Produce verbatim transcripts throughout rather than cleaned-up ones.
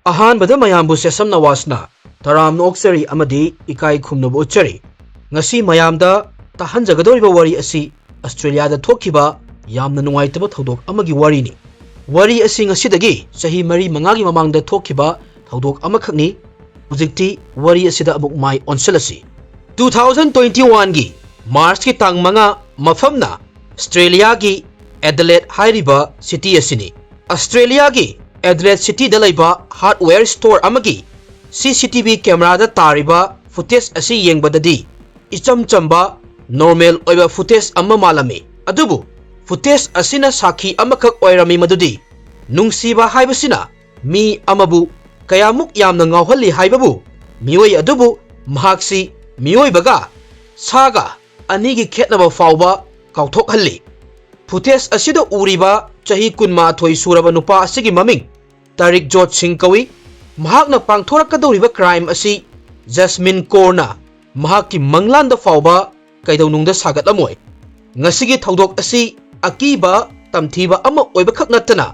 ꯑꯍꯥꯟꯕꯗ ꯃꯌꯥꯝꯕꯨ ꯁꯦꯁꯝ ꯅꯋꯥꯖꯅ ꯇꯔꯥꯝꯅ ꯑꯣꯛꯆꯔꯤ ꯑꯃꯗꯤ ꯏꯀꯥꯏ ꯈꯨꯝꯅꯕ ꯎꯠꯆꯔꯤ꯫ ꯉꯁꯤ ꯃꯌꯥꯝꯗ ꯇꯥꯍꯟꯖꯒꯗꯧꯔꯤꯕ ꯋꯥꯔꯤ ꯑꯁꯤ ꯑꯁꯇ꯭ꯔꯦꯂꯤꯌꯥꯗ ꯊꯣꯛꯈꯤꯕ ꯌꯥꯝꯅ ꯅꯨꯡꯉꯥꯏꯇꯕ ꯊꯧꯗꯣꯛ ꯑꯃꯒꯤ ꯋꯥꯔꯤꯅꯤ꯫ ꯋꯥꯔꯤ ꯑꯁꯤ ꯉꯁꯤꯗꯒꯤ ꯆꯍꯤ ꯃꯔꯤ ꯃꯉꯥꯒꯤ ꯃꯃꯥꯡꯗ ꯊꯣꯛꯈꯤꯕ ꯊꯧꯗꯣꯛ ꯑꯃꯈꯛꯅꯤ꯫ ꯍꯧꯖꯤꯛꯇꯤ ꯋꯥꯔꯤ ꯑꯁꯤꯗ ꯑꯃꯨꯛ ꯃꯥꯏ ꯑꯣꯟꯁꯤꯜꯂꯁꯤ꯫ Two thousand twenty one ꯒꯤ ꯃꯥꯔꯆꯀꯤ ꯇꯥꯡ ꯃꯉꯥ, ꯃꯐꯝꯅ ꯑꯁꯇ꯭ꯔꯦꯂꯤꯌꯥꯒꯤ ꯑꯦꯗꯂꯦꯠ ꯍꯥꯏꯔꯤꯕ ꯁꯤꯇꯤ ꯑꯁꯤꯅꯤ꯫ ꯑꯁꯇ꯭ꯔꯦꯂꯤꯌꯥꯒꯤ ꯑꯦꯗꯂꯦꯠ ꯁꯤꯇꯤꯗ ꯂꯩꯕ ꯍꯥꯔꯗꯋꯦꯌꯔ ꯁ꯭ꯇꯣꯔ ꯑꯃꯒꯤ ꯁꯤ ꯁꯤ ꯇꯤ ꯚꯤ ꯀꯦꯃꯦꯔꯥꯗ ꯇꯥꯔꯤꯕ ꯐꯨꯇꯦꯖ ꯑꯁꯤ ꯌꯦꯡꯕꯗꯗꯤ ꯏꯆꯝ ꯆꯝꯕ, ꯅꯣꯔꯃꯦꯜ ꯑꯣꯏꯕ ꯐꯨꯇꯦꯖ ꯑꯃ ꯃꯥꯜꯂꯝꯃꯤ꯫ ꯑꯗꯨꯕꯨ ꯐꯨꯇꯦꯖ ꯑꯁꯤꯅ ꯁꯥꯈꯤ ꯑꯃꯈꯛ ꯑꯣꯏꯔꯝꯃꯤ, ꯃꯗꯨꯗꯤ ꯅꯨꯡꯁꯤꯕ ꯍꯥꯏꯕꯁꯤꯅ ꯃꯤ ꯑꯃꯕꯨ ꯀꯌꯥꯃꯨꯛ ꯌꯥꯝꯅ ꯉꯥꯎꯍꯜꯂꯤ ꯍꯥꯏꯕꯕꯨ ꯃꯤꯑꯣꯏ ꯑꯗꯨꯕꯨ ꯃꯍꯥꯛꯁꯤ ꯃꯤꯑꯣꯏꯕꯒ ꯁꯥꯒ ꯑꯅꯤꯒꯤ ꯈꯦꯠꯅꯕ ꯐꯥꯎꯕ ꯀꯥꯎꯊꯣꯛꯍꯜꯂꯤ꯫ ꯐꯨꯇꯦꯖ ꯑꯁꯤꯗ ꯎꯔꯤꯕ ꯆꯍꯤ ꯀꯨꯟꯃꯥꯊꯣꯏ ꯁꯨꯔꯕ ꯅꯨꯄꯥ ꯑꯁꯤꯒꯤ ꯃꯃꯤꯡ ꯇꯥꯔꯤꯛ ꯖꯣꯠ ꯁꯤꯡ ꯀꯧꯏ꯫ ꯃꯍꯥꯛꯅ ꯄꯥꯡꯊꯣꯔꯛꯀꯗꯧꯔꯤꯕ ꯀ꯭ꯔꯥꯏꯝ ꯑꯁꯤ ꯖꯁꯃꯤꯟ ꯀꯣꯔꯅ ꯃꯍꯥꯛꯀꯤ ꯃꯪꯂꯥꯟꯗ ꯐꯥꯎꯕ ꯀꯩꯗꯧꯅꯨꯡꯗ ꯁꯥꯒꯠꯂꯝꯃꯣꯏ꯫ ꯉꯁꯤꯒꯤ ꯊꯧꯗꯣꯛ ꯑꯁꯤ ꯑꯀꯤꯕ ꯇꯝꯊꯤꯕ ꯑꯃ ꯑꯣꯏꯕꯈꯛ ꯅꯠꯇꯅ,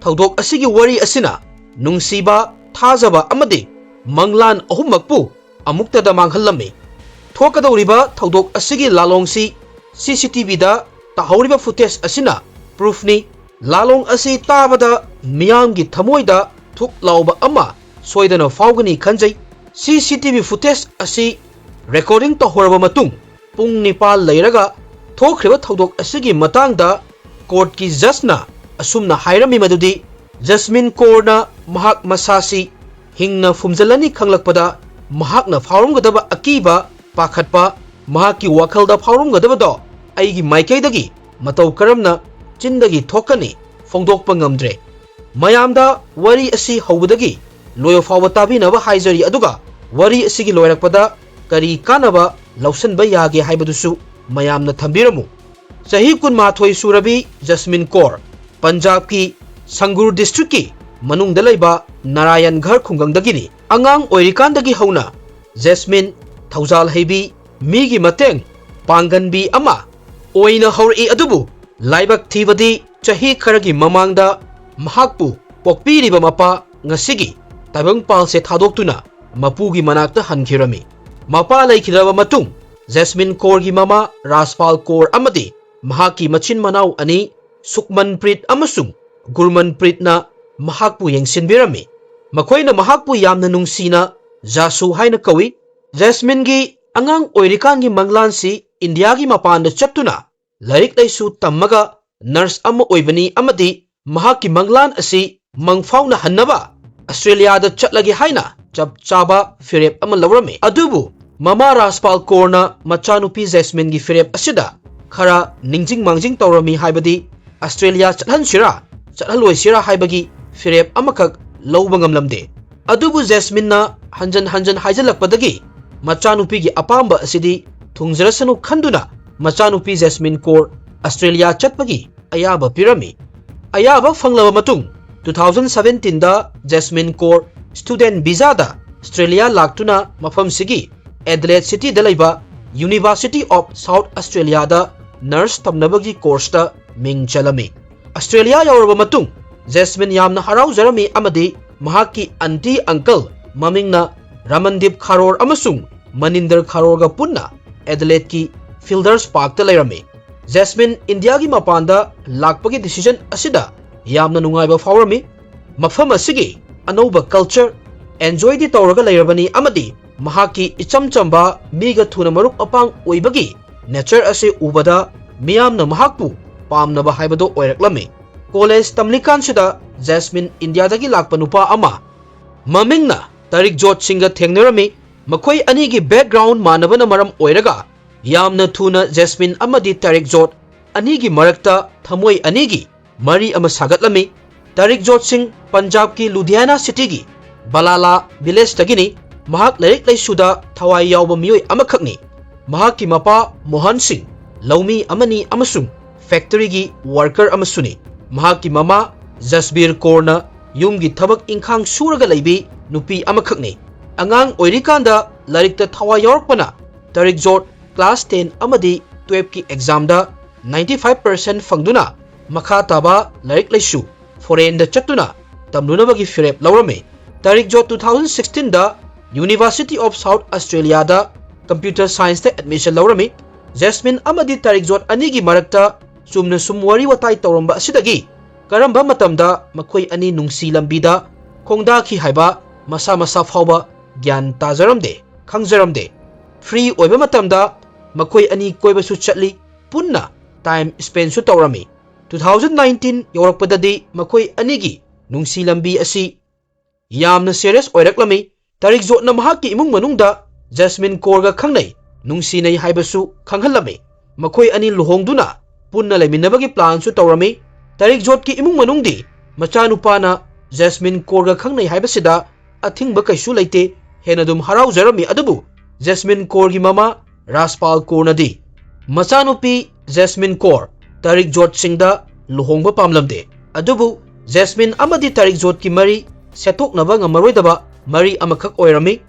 ꯊꯧꯗꯣꯛ ꯑꯁꯤꯒꯤ ꯋꯥꯔꯤ ꯑꯁꯤꯅ ꯅꯨꯡꯁꯤꯕ, ꯊꯥꯖꯕ ꯑꯃꯗꯤ ꯃꯪꯂꯥꯟ ꯑꯍꯨꯝꯃꯛꯄꯨ ꯑꯃꯨꯛꯇꯗ ꯃꯥꯡꯍꯜꯂꯝꯃꯤ꯫ ꯊꯣꯛꯀꯗꯧꯔꯤꯕ ꯊꯧꯗꯣꯛ ꯑꯁꯤꯒꯤ ꯂꯥꯂꯣꯡꯁꯤ ꯁꯤ ꯁꯤ ꯇꯤ ꯚꯤꯗ ꯇꯥꯍꯧꯔꯤꯕ ꯐꯨꯇꯦꯖ ꯑꯁꯤꯅ ꯄ꯭ꯔꯨꯐꯅꯤ꯫ ꯂꯥꯂꯣꯡ ꯑꯁꯤ ꯇꯥꯕꯗ ꯃꯤꯌꯥꯝꯒꯤ ꯊꯃꯣꯏꯗ ꯊꯨꯛ ꯂꯥꯎꯕ ꯑꯃ ꯁꯣꯏꯗꯅ ꯐꯥꯎꯒꯅꯤ ꯈꯟꯖꯩ꯫ ꯁꯤ ꯁꯤ ꯇꯤ ꯚꯤ ꯐꯨꯇꯦꯖ ꯑꯁꯤ ꯔꯦꯀꯣꯔꯗꯤꯡ ꯇꯧꯍꯧꯔꯕ ꯃꯇꯨꯡ, ꯄꯨꯡ ꯅꯤꯄꯥꯜ ꯂꯩꯔꯒ ꯊꯣꯛꯈ꯭ꯔꯤꯕ ꯊꯧꯗꯣꯛ ꯑꯁꯤꯒꯤ ꯃꯇꯥꯡꯗ ꯀꯣꯔꯠꯀꯤ ꯖꯖꯅ ꯑꯁꯨꯝꯅ ꯍꯥꯏꯔꯝꯃꯤ ꯃꯗꯨꯗꯤ, ꯖꯁꯃꯤꯟ ꯀꯣꯔꯅ ꯃꯍꯥꯛ ꯃꯁꯥꯁꯤ ꯍꯤꯡꯅ ꯐꯨꯝꯖꯤꯜꯂꯅꯤ ꯈꯪꯂꯛꯄꯗ ꯃꯍꯥꯛꯅ ꯐꯥꯎꯔꯝꯒꯗꯕ ꯑꯀꯤꯕ, ꯄꯥꯈꯠꯄ, ꯃꯍꯥꯛꯀꯤ ꯋꯥꯈꯜꯗ ꯐꯥꯎꯔꯝꯒꯗꯕꯗꯣ ꯑꯩꯒꯤ ꯃꯥꯏꯀꯩꯗꯒꯤ ꯃꯇꯧ ꯀꯔꯝꯅ ꯆꯤꯟꯗꯒꯤ ꯊꯣꯛꯀꯅꯤ ꯐꯣꯡꯗꯣꯛꯄ ꯉꯝꯗ꯭ꯔꯦ꯫ ꯃꯌꯥꯝꯗ ꯋꯥꯔꯤ ꯑꯁꯤ ꯍꯧꯕꯗꯒꯤ ꯂꯣꯏꯕ ꯐꯥꯎꯕ ꯇꯥꯕꯤꯅꯕ ꯍꯥꯏꯖꯔꯤ, ꯑꯗꯨꯒ ꯋꯥꯔꯤ ꯑꯁꯤꯒꯤ ꯂꯣꯏꯔꯛꯄꯗ ꯀꯔꯤ ꯀꯥꯟꯅꯕ ꯂꯧꯁꯤꯟꯕ ꯌꯥꯒꯦ ꯍꯥꯏꯕꯗꯨꯁꯨ ꯃꯌꯥꯝꯅ ꯊꯝꯕꯤꯔꯝꯃꯨ꯫ ꯆꯍꯤ ꯀꯨꯟꯃꯥꯊꯣꯏ ꯁꯨꯔꯕꯤ ꯖꯁꯃꯤꯟ ꯀꯣꯔ ꯄꯟꯖꯥꯕꯀꯤ ꯁꯪꯒ꯭ꯔꯨꯔ ꯗꯤꯁꯇ꯭ꯔꯤꯛꯀꯤ ꯃꯅꯨꯡꯗ ꯂꯩꯕ ꯅꯥꯔꯥꯌꯟꯘꯔ ꯈꯨꯡꯒꯪꯗꯒꯤꯅꯤ꯫ ꯑꯉꯥꯡ ꯑꯣꯏꯔꯤꯀꯥꯟꯗꯒꯤ ꯍꯧꯅ ꯖꯁꯃꯤꯟ ꯊꯧꯖꯥꯜ ꯍꯩꯕꯤ, ꯃꯤꯒꯤ ꯃꯇꯦꯡ ꯄꯥꯡꯒꯟꯕꯤ ꯑꯃ ꯑꯣꯏꯅ ꯍꯧꯔꯛꯏ, ꯑꯗꯨꯕꯨ ꯂꯥꯏꯕꯛ ꯊꯤꯕꯗꯤ ꯆꯍꯤ ꯈꯔꯒꯤ ꯃꯃꯥꯡꯗ ꯃꯍꯥꯛꯄꯨ ꯄꯣꯛꯄꯤꯔꯤꯕ ꯃꯄꯥ ꯉꯁꯤꯒꯤ ꯇꯥꯏꯕꯪꯄꯥꯜꯁꯦ ꯊꯥꯗꯣꯛꯇꯨꯅ ꯃꯄꯨꯒꯤ ꯃꯅꯥꯛꯇ ꯍꯟꯈꯤꯔꯝꯃꯤ꯫ ꯃꯄꯥ ꯂꯩꯈꯤꯗ꯭ꯔꯕ ꯃꯇꯨꯡ ꯖꯦꯁꯃꯤꯟ ꯀꯣꯔꯒꯤ ꯃꯃꯥ ꯔꯥꯖꯄꯥꯜ ꯀꯣꯔ ꯑꯃꯗꯤ ꯃꯍꯥꯛꯀꯤ ꯃꯆꯤꯟ ꯃꯅꯥꯎ ꯑꯅꯤ ꯁꯨꯛꯃꯟꯄ꯭ꯔꯤꯠ ꯑꯃꯁꯨꯡ ꯒꯨꯔꯃꯟꯄ꯭ꯔꯤꯠꯅ ꯃꯍꯥꯛꯄꯨ ꯌꯦꯡꯁꯤꯟꯕꯤꯔꯝꯃꯤ꯫ ꯃꯈꯣꯏꯅ ꯃꯍꯥꯛꯄꯨ ꯌꯥꯝꯅ ꯅꯨꯡꯁꯤꯅ ꯖꯥꯁꯨ ꯍꯥꯏꯅ ꯀꯧꯏ꯫ ꯖꯦꯁꯃꯤꯟꯒꯤ ꯑꯉꯥꯡ ꯑꯣꯏꯔꯤꯀꯥꯟꯒꯤ ꯃꯪꯂꯥꯟꯁꯤ ꯏꯟꯗꯤꯌꯥꯒꯤ ꯃꯄꯥꯟꯗ ꯆꯠꯇꯨꯅ ꯂꯥꯏꯔꯤꯛ ꯂꯥꯏꯁꯨ ꯇꯝꯃꯒ ꯅꯔꯁ ꯑꯃ ꯑꯣꯏꯕꯅꯤ ꯑꯃꯗꯤ ꯃꯍꯥꯛꯀꯤ ꯃꯪꯂꯥꯟ ꯑꯁꯤ ꯃꯪꯐꯥꯎꯅꯍꯟꯅꯕ ꯑꯁꯇ꯭ꯔꯦꯂꯤꯌꯥꯗ ꯆꯠꯂꯒꯦ ꯍꯥꯏꯅ ꯆꯞ ꯆꯥꯕ ꯐꯤꯔꯦꯞ ꯑꯃ ꯂꯧꯔꯝꯃꯤ꯫ ꯑꯗꯨꯕꯨ ꯃꯃꯥ ꯔꯥꯖꯄꯥꯜ ꯀꯣꯔꯅ ꯃꯆꯥꯅꯨꯄꯤ ꯖꯦꯁꯃꯤꯟꯒꯤ ꯐꯤꯔꯦꯞ ꯑꯁꯤꯗ ꯈꯔ ꯅꯤꯡꯖꯤꯡ ꯃꯥꯡꯖꯤꯡ ꯇꯧꯔꯝꯃꯤ, ꯍꯥꯏꯕꯗꯤ ꯑꯁꯇ꯭ꯔꯦꯂꯤꯌꯥ ꯆꯠꯍꯟꯁꯤꯔꯥ ꯆꯠꯍꯜꯂꯣꯏꯁꯤꯔꯥ ꯍꯥꯏꯕꯒꯤ ꯐꯤꯔꯦꯞ ꯑꯃꯈꯛ ꯂꯧꯕ ꯉꯝꯂꯝꯗꯦ꯫ ꯑꯗꯨꯕꯨ ꯖꯦꯁꯃꯤꯟꯅ ꯍꯟꯖꯟ ꯍꯟꯖꯟ ꯍꯥꯏꯖꯤꯜꯂꯛꯄꯗꯒꯤ ꯃꯆꯥꯅꯨꯄꯤꯒꯤ ꯑꯄꯥꯝꯕ ꯑꯁꯤꯗꯤ ꯊꯨꯡꯖꯔꯁꯅꯨ ꯈꯟꯗꯨꯅ ꯃꯆꯥꯅꯨꯄꯤ ꯖꯦꯁꯃꯤꯟ ꯀꯣꯔ ꯑꯁꯇ꯭ꯔꯦꯂꯤꯌꯥ ꯆꯠꯄꯒꯤ ꯑꯌꯥꯕ ꯄꯤꯔꯝꯃꯤ꯫ ꯑꯌꯥꯕ ꯐꯪꯂꯕ ꯃꯇꯨꯡ two thousand seventeen Jasmine Kaur student ꯚꯤꯖꯥꯗ ꯑꯁꯇ꯭ꯔꯦꯂꯤꯌꯥ ꯂꯥꯛꯇꯨꯅ ꯃꯐꯝꯁꯤꯒꯤ ꯑꯦꯗꯂꯦꯠ ꯁꯤꯇꯤꯗ ꯂꯩꯕ University of South Australia ꯗ ꯅꯔꯁ ꯇꯝꯅꯕꯒꯤ ꯀꯣꯔꯁꯇ ꯃꯤꯡ ꯆꯜꯂꯝꯃꯤ꯫ ꯑꯁꯇ꯭ꯔꯦꯂꯤꯌꯥ ꯌꯧꯔꯕ ꯃꯇꯨꯡ ꯖꯦꯁꯃꯤꯟ ꯌꯥꯝꯅ ꯍꯔꯥꯎꯖꯔꯝꯃꯤ ꯑꯃꯗꯤ ꯃꯍꯥꯛꯀꯤ ꯑꯟꯇꯤ ꯑꯪꯀꯜ ꯃꯃꯤꯡꯅ ꯔꯃꯟꯗꯤꯞ ꯈꯥꯔꯣꯔ ꯑꯃꯁꯨꯡ ꯃꯅꯤꯟꯗꯔ ꯈꯥꯔꯣꯔꯒ ꯄꯨꯟꯅ ꯑꯦꯗꯂꯦꯠꯀꯤ ꯐꯤꯜꯗꯔꯁ ꯄꯥꯔꯛꯇ ꯂꯩꯔꯝꯃꯤ꯫ ꯖꯦꯁꯃꯤꯟ ꯏꯟꯗꯤꯌꯥꯒꯤ ꯃꯄꯥꯟꯗ ꯂꯥꯛꯄꯒꯤ ꯗꯤꯁꯤꯖꯟ ꯑꯁꯤꯗ ꯌꯥꯝꯅ ꯅꯨꯡꯉꯥꯏꯕ ꯐꯥꯎꯔꯝꯃꯤ꯫ ꯃꯐꯝ ꯑꯁꯤꯒꯤ ꯑꯅꯧꯕ ꯀꯜꯆꯔ ꯑꯦꯟꯖꯣꯏꯗꯤ ꯇꯧꯔꯒ ꯂꯩꯔꯕꯅꯤ ꯑꯃꯗꯤ ꯃꯍꯥꯛꯀꯤ ꯏꯆꯝ ꯆꯝꯕ ꯃꯤꯒ ꯊꯨꯅ ꯃꯔꯨꯞ ꯃꯄꯥꯡ ꯑꯣꯏꯕꯒꯤ ꯅꯦꯆꯔ ꯑꯁꯤ ꯎꯕꯗ ꯃꯤꯌꯥꯝꯅ ꯃꯍꯥꯛꯄꯨ ꯄꯥꯝꯅꯕ ꯍꯥꯏꯕꯗꯨ ꯑꯣꯏꯔꯛꯂꯝꯃꯤ꯫ ꯀꯣꯂꯦꯖ ꯇꯝꯂꯤꯀꯥꯟꯁꯤꯗ ꯖꯦꯁꯃꯤꯟ ꯏꯟꯗꯤꯌꯥꯗꯒꯤ ꯂꯥꯛꯄ ꯅꯨꯄꯥ ꯑꯃ ꯃꯃꯤꯡꯅ ꯇꯔꯤꯛꯖꯣꯠ ꯁꯤꯡꯒ ꯊꯦꯡꯅꯔꯝꯃꯤ꯫ ꯃꯈꯣꯏ ꯑꯅꯤꯒꯤ ꯕꯦꯛꯒ꯭ꯔꯥꯎꯟ ꯃꯥꯟꯅꯕꯅ ꯃꯔꯝ ꯑꯣꯏꯔꯒ ꯌꯥꯝꯅ ꯊꯨꯅ ꯖꯦꯁꯃꯤꯟ ꯑꯃꯗꯤ ꯇꯔꯤꯛꯖꯣꯠ ꯑꯅꯤꯒꯤ ꯃꯔꯛꯇ ꯊꯃꯣꯏ ꯑꯅꯤꯒꯤ ꯃꯔꯤ ꯑꯃ ꯁꯥꯒꯠꯂꯝꯃꯤ꯫ ꯇꯔꯤꯛꯖꯣꯠ ꯁꯤꯡ ꯄꯟꯖꯥꯕꯀꯤ ꯂꯨꯙꯤꯌꯥꯅꯥ ꯁꯤꯇꯤꯒꯤ ꯕꯂꯥꯂꯥ ꯚꯤꯂꯦꯖꯇꯒꯤꯅꯤ꯫ ꯃꯍꯥꯛ ꯂꯥꯏꯔꯤꯛ ꯂꯥꯏꯁꯨꯗ ꯊꯋꯥꯏ ꯌꯥꯎꯕ ꯃꯤꯑꯣꯏ ꯑꯃꯈꯛꯅꯤ꯫ ꯃꯍꯥꯛꯀꯤ ꯃꯄꯥ ꯃꯣꯍꯟ ꯁꯤꯡ ꯂꯧꯃꯤ ꯑꯃꯅꯤ ꯑꯃꯁꯨꯡ ꯐꯦꯛꯇꯔꯤꯒꯤ ꯋꯥꯔꯀꯔ ꯑꯃꯁꯨꯅꯤ꯫ ꯃꯍꯥꯛꯀꯤ ꯃꯃꯥ ꯖꯁꯕꯤꯔ ꯀꯣꯔꯅ ꯌꯨꯝꯒꯤ ꯊꯕꯛ ꯏꯪꯈꯥꯡ ꯁꯨꯔꯒ ꯂꯩꯕꯤ ꯅꯨꯄꯤ ꯑꯃꯈꯛꯅꯤ꯫ ꯑꯉꯥꯡ ꯑꯣꯏꯔꯤꯀꯥꯟꯗ ꯂꯥꯏꯔꯤꯛꯇ ꯊꯋꯥꯏ ꯌꯥꯎꯔꯛꯄꯅ ꯇꯔꯤꯛꯖꯣꯠ ꯀ꯭ꯂꯥꯁ ꯇꯦꯟ ꯑꯃꯗꯤ ꯇꯨꯌꯦꯜꯐꯀꯤ ꯑꯦꯛꯖꯥꯝꯗ ninety five percent ꯐꯪꯗꯨꯅ ꯃꯈꯥ ꯇꯥꯕ ꯂꯥꯏꯔꯤꯛ ꯂꯥꯏꯁꯨ ꯐꯣꯔꯦꯟꯗ ꯆꯠꯇꯨꯅ ꯇꯝꯂꯨꯅꯕꯒꯤ ꯐꯤꯔꯦꯞ ꯂꯧꯔꯝꯃꯤ꯫ ꯇꯥꯔꯤꯛꯖꯣꯠ two thousand sixteen the University of South Australia the computer science ꯇ admission ꯂꯧꯔꯝꯃꯤ꯫ ꯖꯦꯁꯃꯤꯟ ꯑꯃꯗꯤ ꯇꯥꯔꯤꯛꯖꯣꯠ ꯑꯅꯤꯒꯤ ꯃꯔꯛꯇ ꯆꯨꯝꯅ ꯁꯨꯝ ꯋꯥꯔꯤ ꯋꯥꯇꯥꯏ ꯇꯧꯔꯝꯕ ꯑꯁꯤꯗꯒꯤ ꯀꯔꯝꯕ ꯃꯇꯝꯗ ꯃꯈꯣꯏ ꯑꯅꯤ ꯅꯨꯡꯁꯤ ꯂꯝꯕꯤꯗ ꯈꯣꯡꯗꯥꯈꯤ ꯍꯥꯏꯕ ꯃꯁꯥ ꯃꯁꯥ ꯐꯥꯎꯕ ꯒ꯭ꯌꯥꯟ ꯇꯥꯖꯔꯝꯗꯦ, ꯈꯪꯖꯔꯝꯗꯦ꯫ Free ꯑꯣꯏꯕ ꯃꯇꯝꯗ ꯃꯈꯣꯏ ꯑꯅꯤ ꯀꯣꯏꯕꯁꯨ ꯆꯠꯂꯤ, ꯄꯨꯟꯅ time spend ꯁꯨ ꯇꯧꯔꯝꯃꯤ꯫ Two thousand nineteen ꯌꯧꯔꯛꯄꯗꯗꯤ ꯃꯈꯣꯏ ꯑꯅꯤꯒꯤ ꯅꯨꯡꯁꯤ ꯂꯝꯕꯤ ꯑꯁꯤ ꯌꯥꯝꯅ serious ꯑꯣꯏꯔꯛꯂꯝꯃꯤ꯫ ꯇꯥꯔꯤꯛꯖꯣꯠꯅ ꯃꯍꯥꯛꯀꯤ ꯏꯃꯨꯡ ꯃꯅꯨꯡꯗ ꯖꯦꯁꯃꯤꯟ ꯀꯣꯔꯒ ꯈꯪꯅꯩ, ꯅꯨꯡꯁꯤꯅꯩ ꯍꯥꯏꯕꯁꯨ ꯈꯪꯍꯜꯂꯝꯃꯤ꯫ ꯃꯈꯣꯏ ꯑꯅꯤ ꯂꯨꯍꯣꯡꯗꯨꯅ ꯄꯨꯟꯅ ꯂꯩꯃꯤꯟꯅꯕꯒꯤ plan ꯁꯨ ꯇꯧꯔꯝꯃꯤ꯫ ꯇꯥꯔꯤꯛꯖꯣꯠꯀꯤ ꯏꯃꯨꯡ ꯃꯅꯨꯡꯗꯤ ꯃꯆꯥꯅꯨꯄꯥꯅ ꯖꯦꯁꯃꯤꯟ ꯀꯣꯔꯒ ꯈꯪꯅꯩ ꯍꯥꯏꯕꯁꯤꯗ ꯑꯊꯤꯡꯕ ꯀꯩꯁꯨ ꯂꯩꯇꯦ, ꯍꯦꯟꯅ ꯑꯗꯨꯝ ꯍꯔꯥꯎꯖꯔꯝꯃꯤ꯫ ꯑꯗꯨꯕꯨ ꯖꯦꯁꯃꯤꯟ ꯀꯣꯔꯒꯤ ꯃꯃꯥ ꯔꯥꯖꯄꯥꯜ ꯀꯣꯔꯅꯗꯤ ꯃꯆꯥꯅꯨꯄꯤ ꯖꯦꯁꯃꯤꯟ ꯀꯣꯔ ꯇꯥꯔꯤꯛꯖꯣꯠ ꯁꯤꯡꯗ ꯂꯨꯍꯣꯡꯕ ꯄꯥꯝꯂꯝꯗꯦ꯫ ꯑꯗꯨꯕꯨ ꯖꯦꯁꯃꯤꯟ ꯑꯃꯗꯤ ꯇꯥꯔꯤꯛꯖꯣꯠꯀꯤ ꯃꯔꯤ ꯁꯦꯠꯇꯣꯛꯅꯕ ꯉꯝꯃꯔꯣꯏꯗꯕ ꯃꯔꯤ ꯑꯃꯈꯛ ꯑꯣꯏꯔꯝꯃꯤ꯫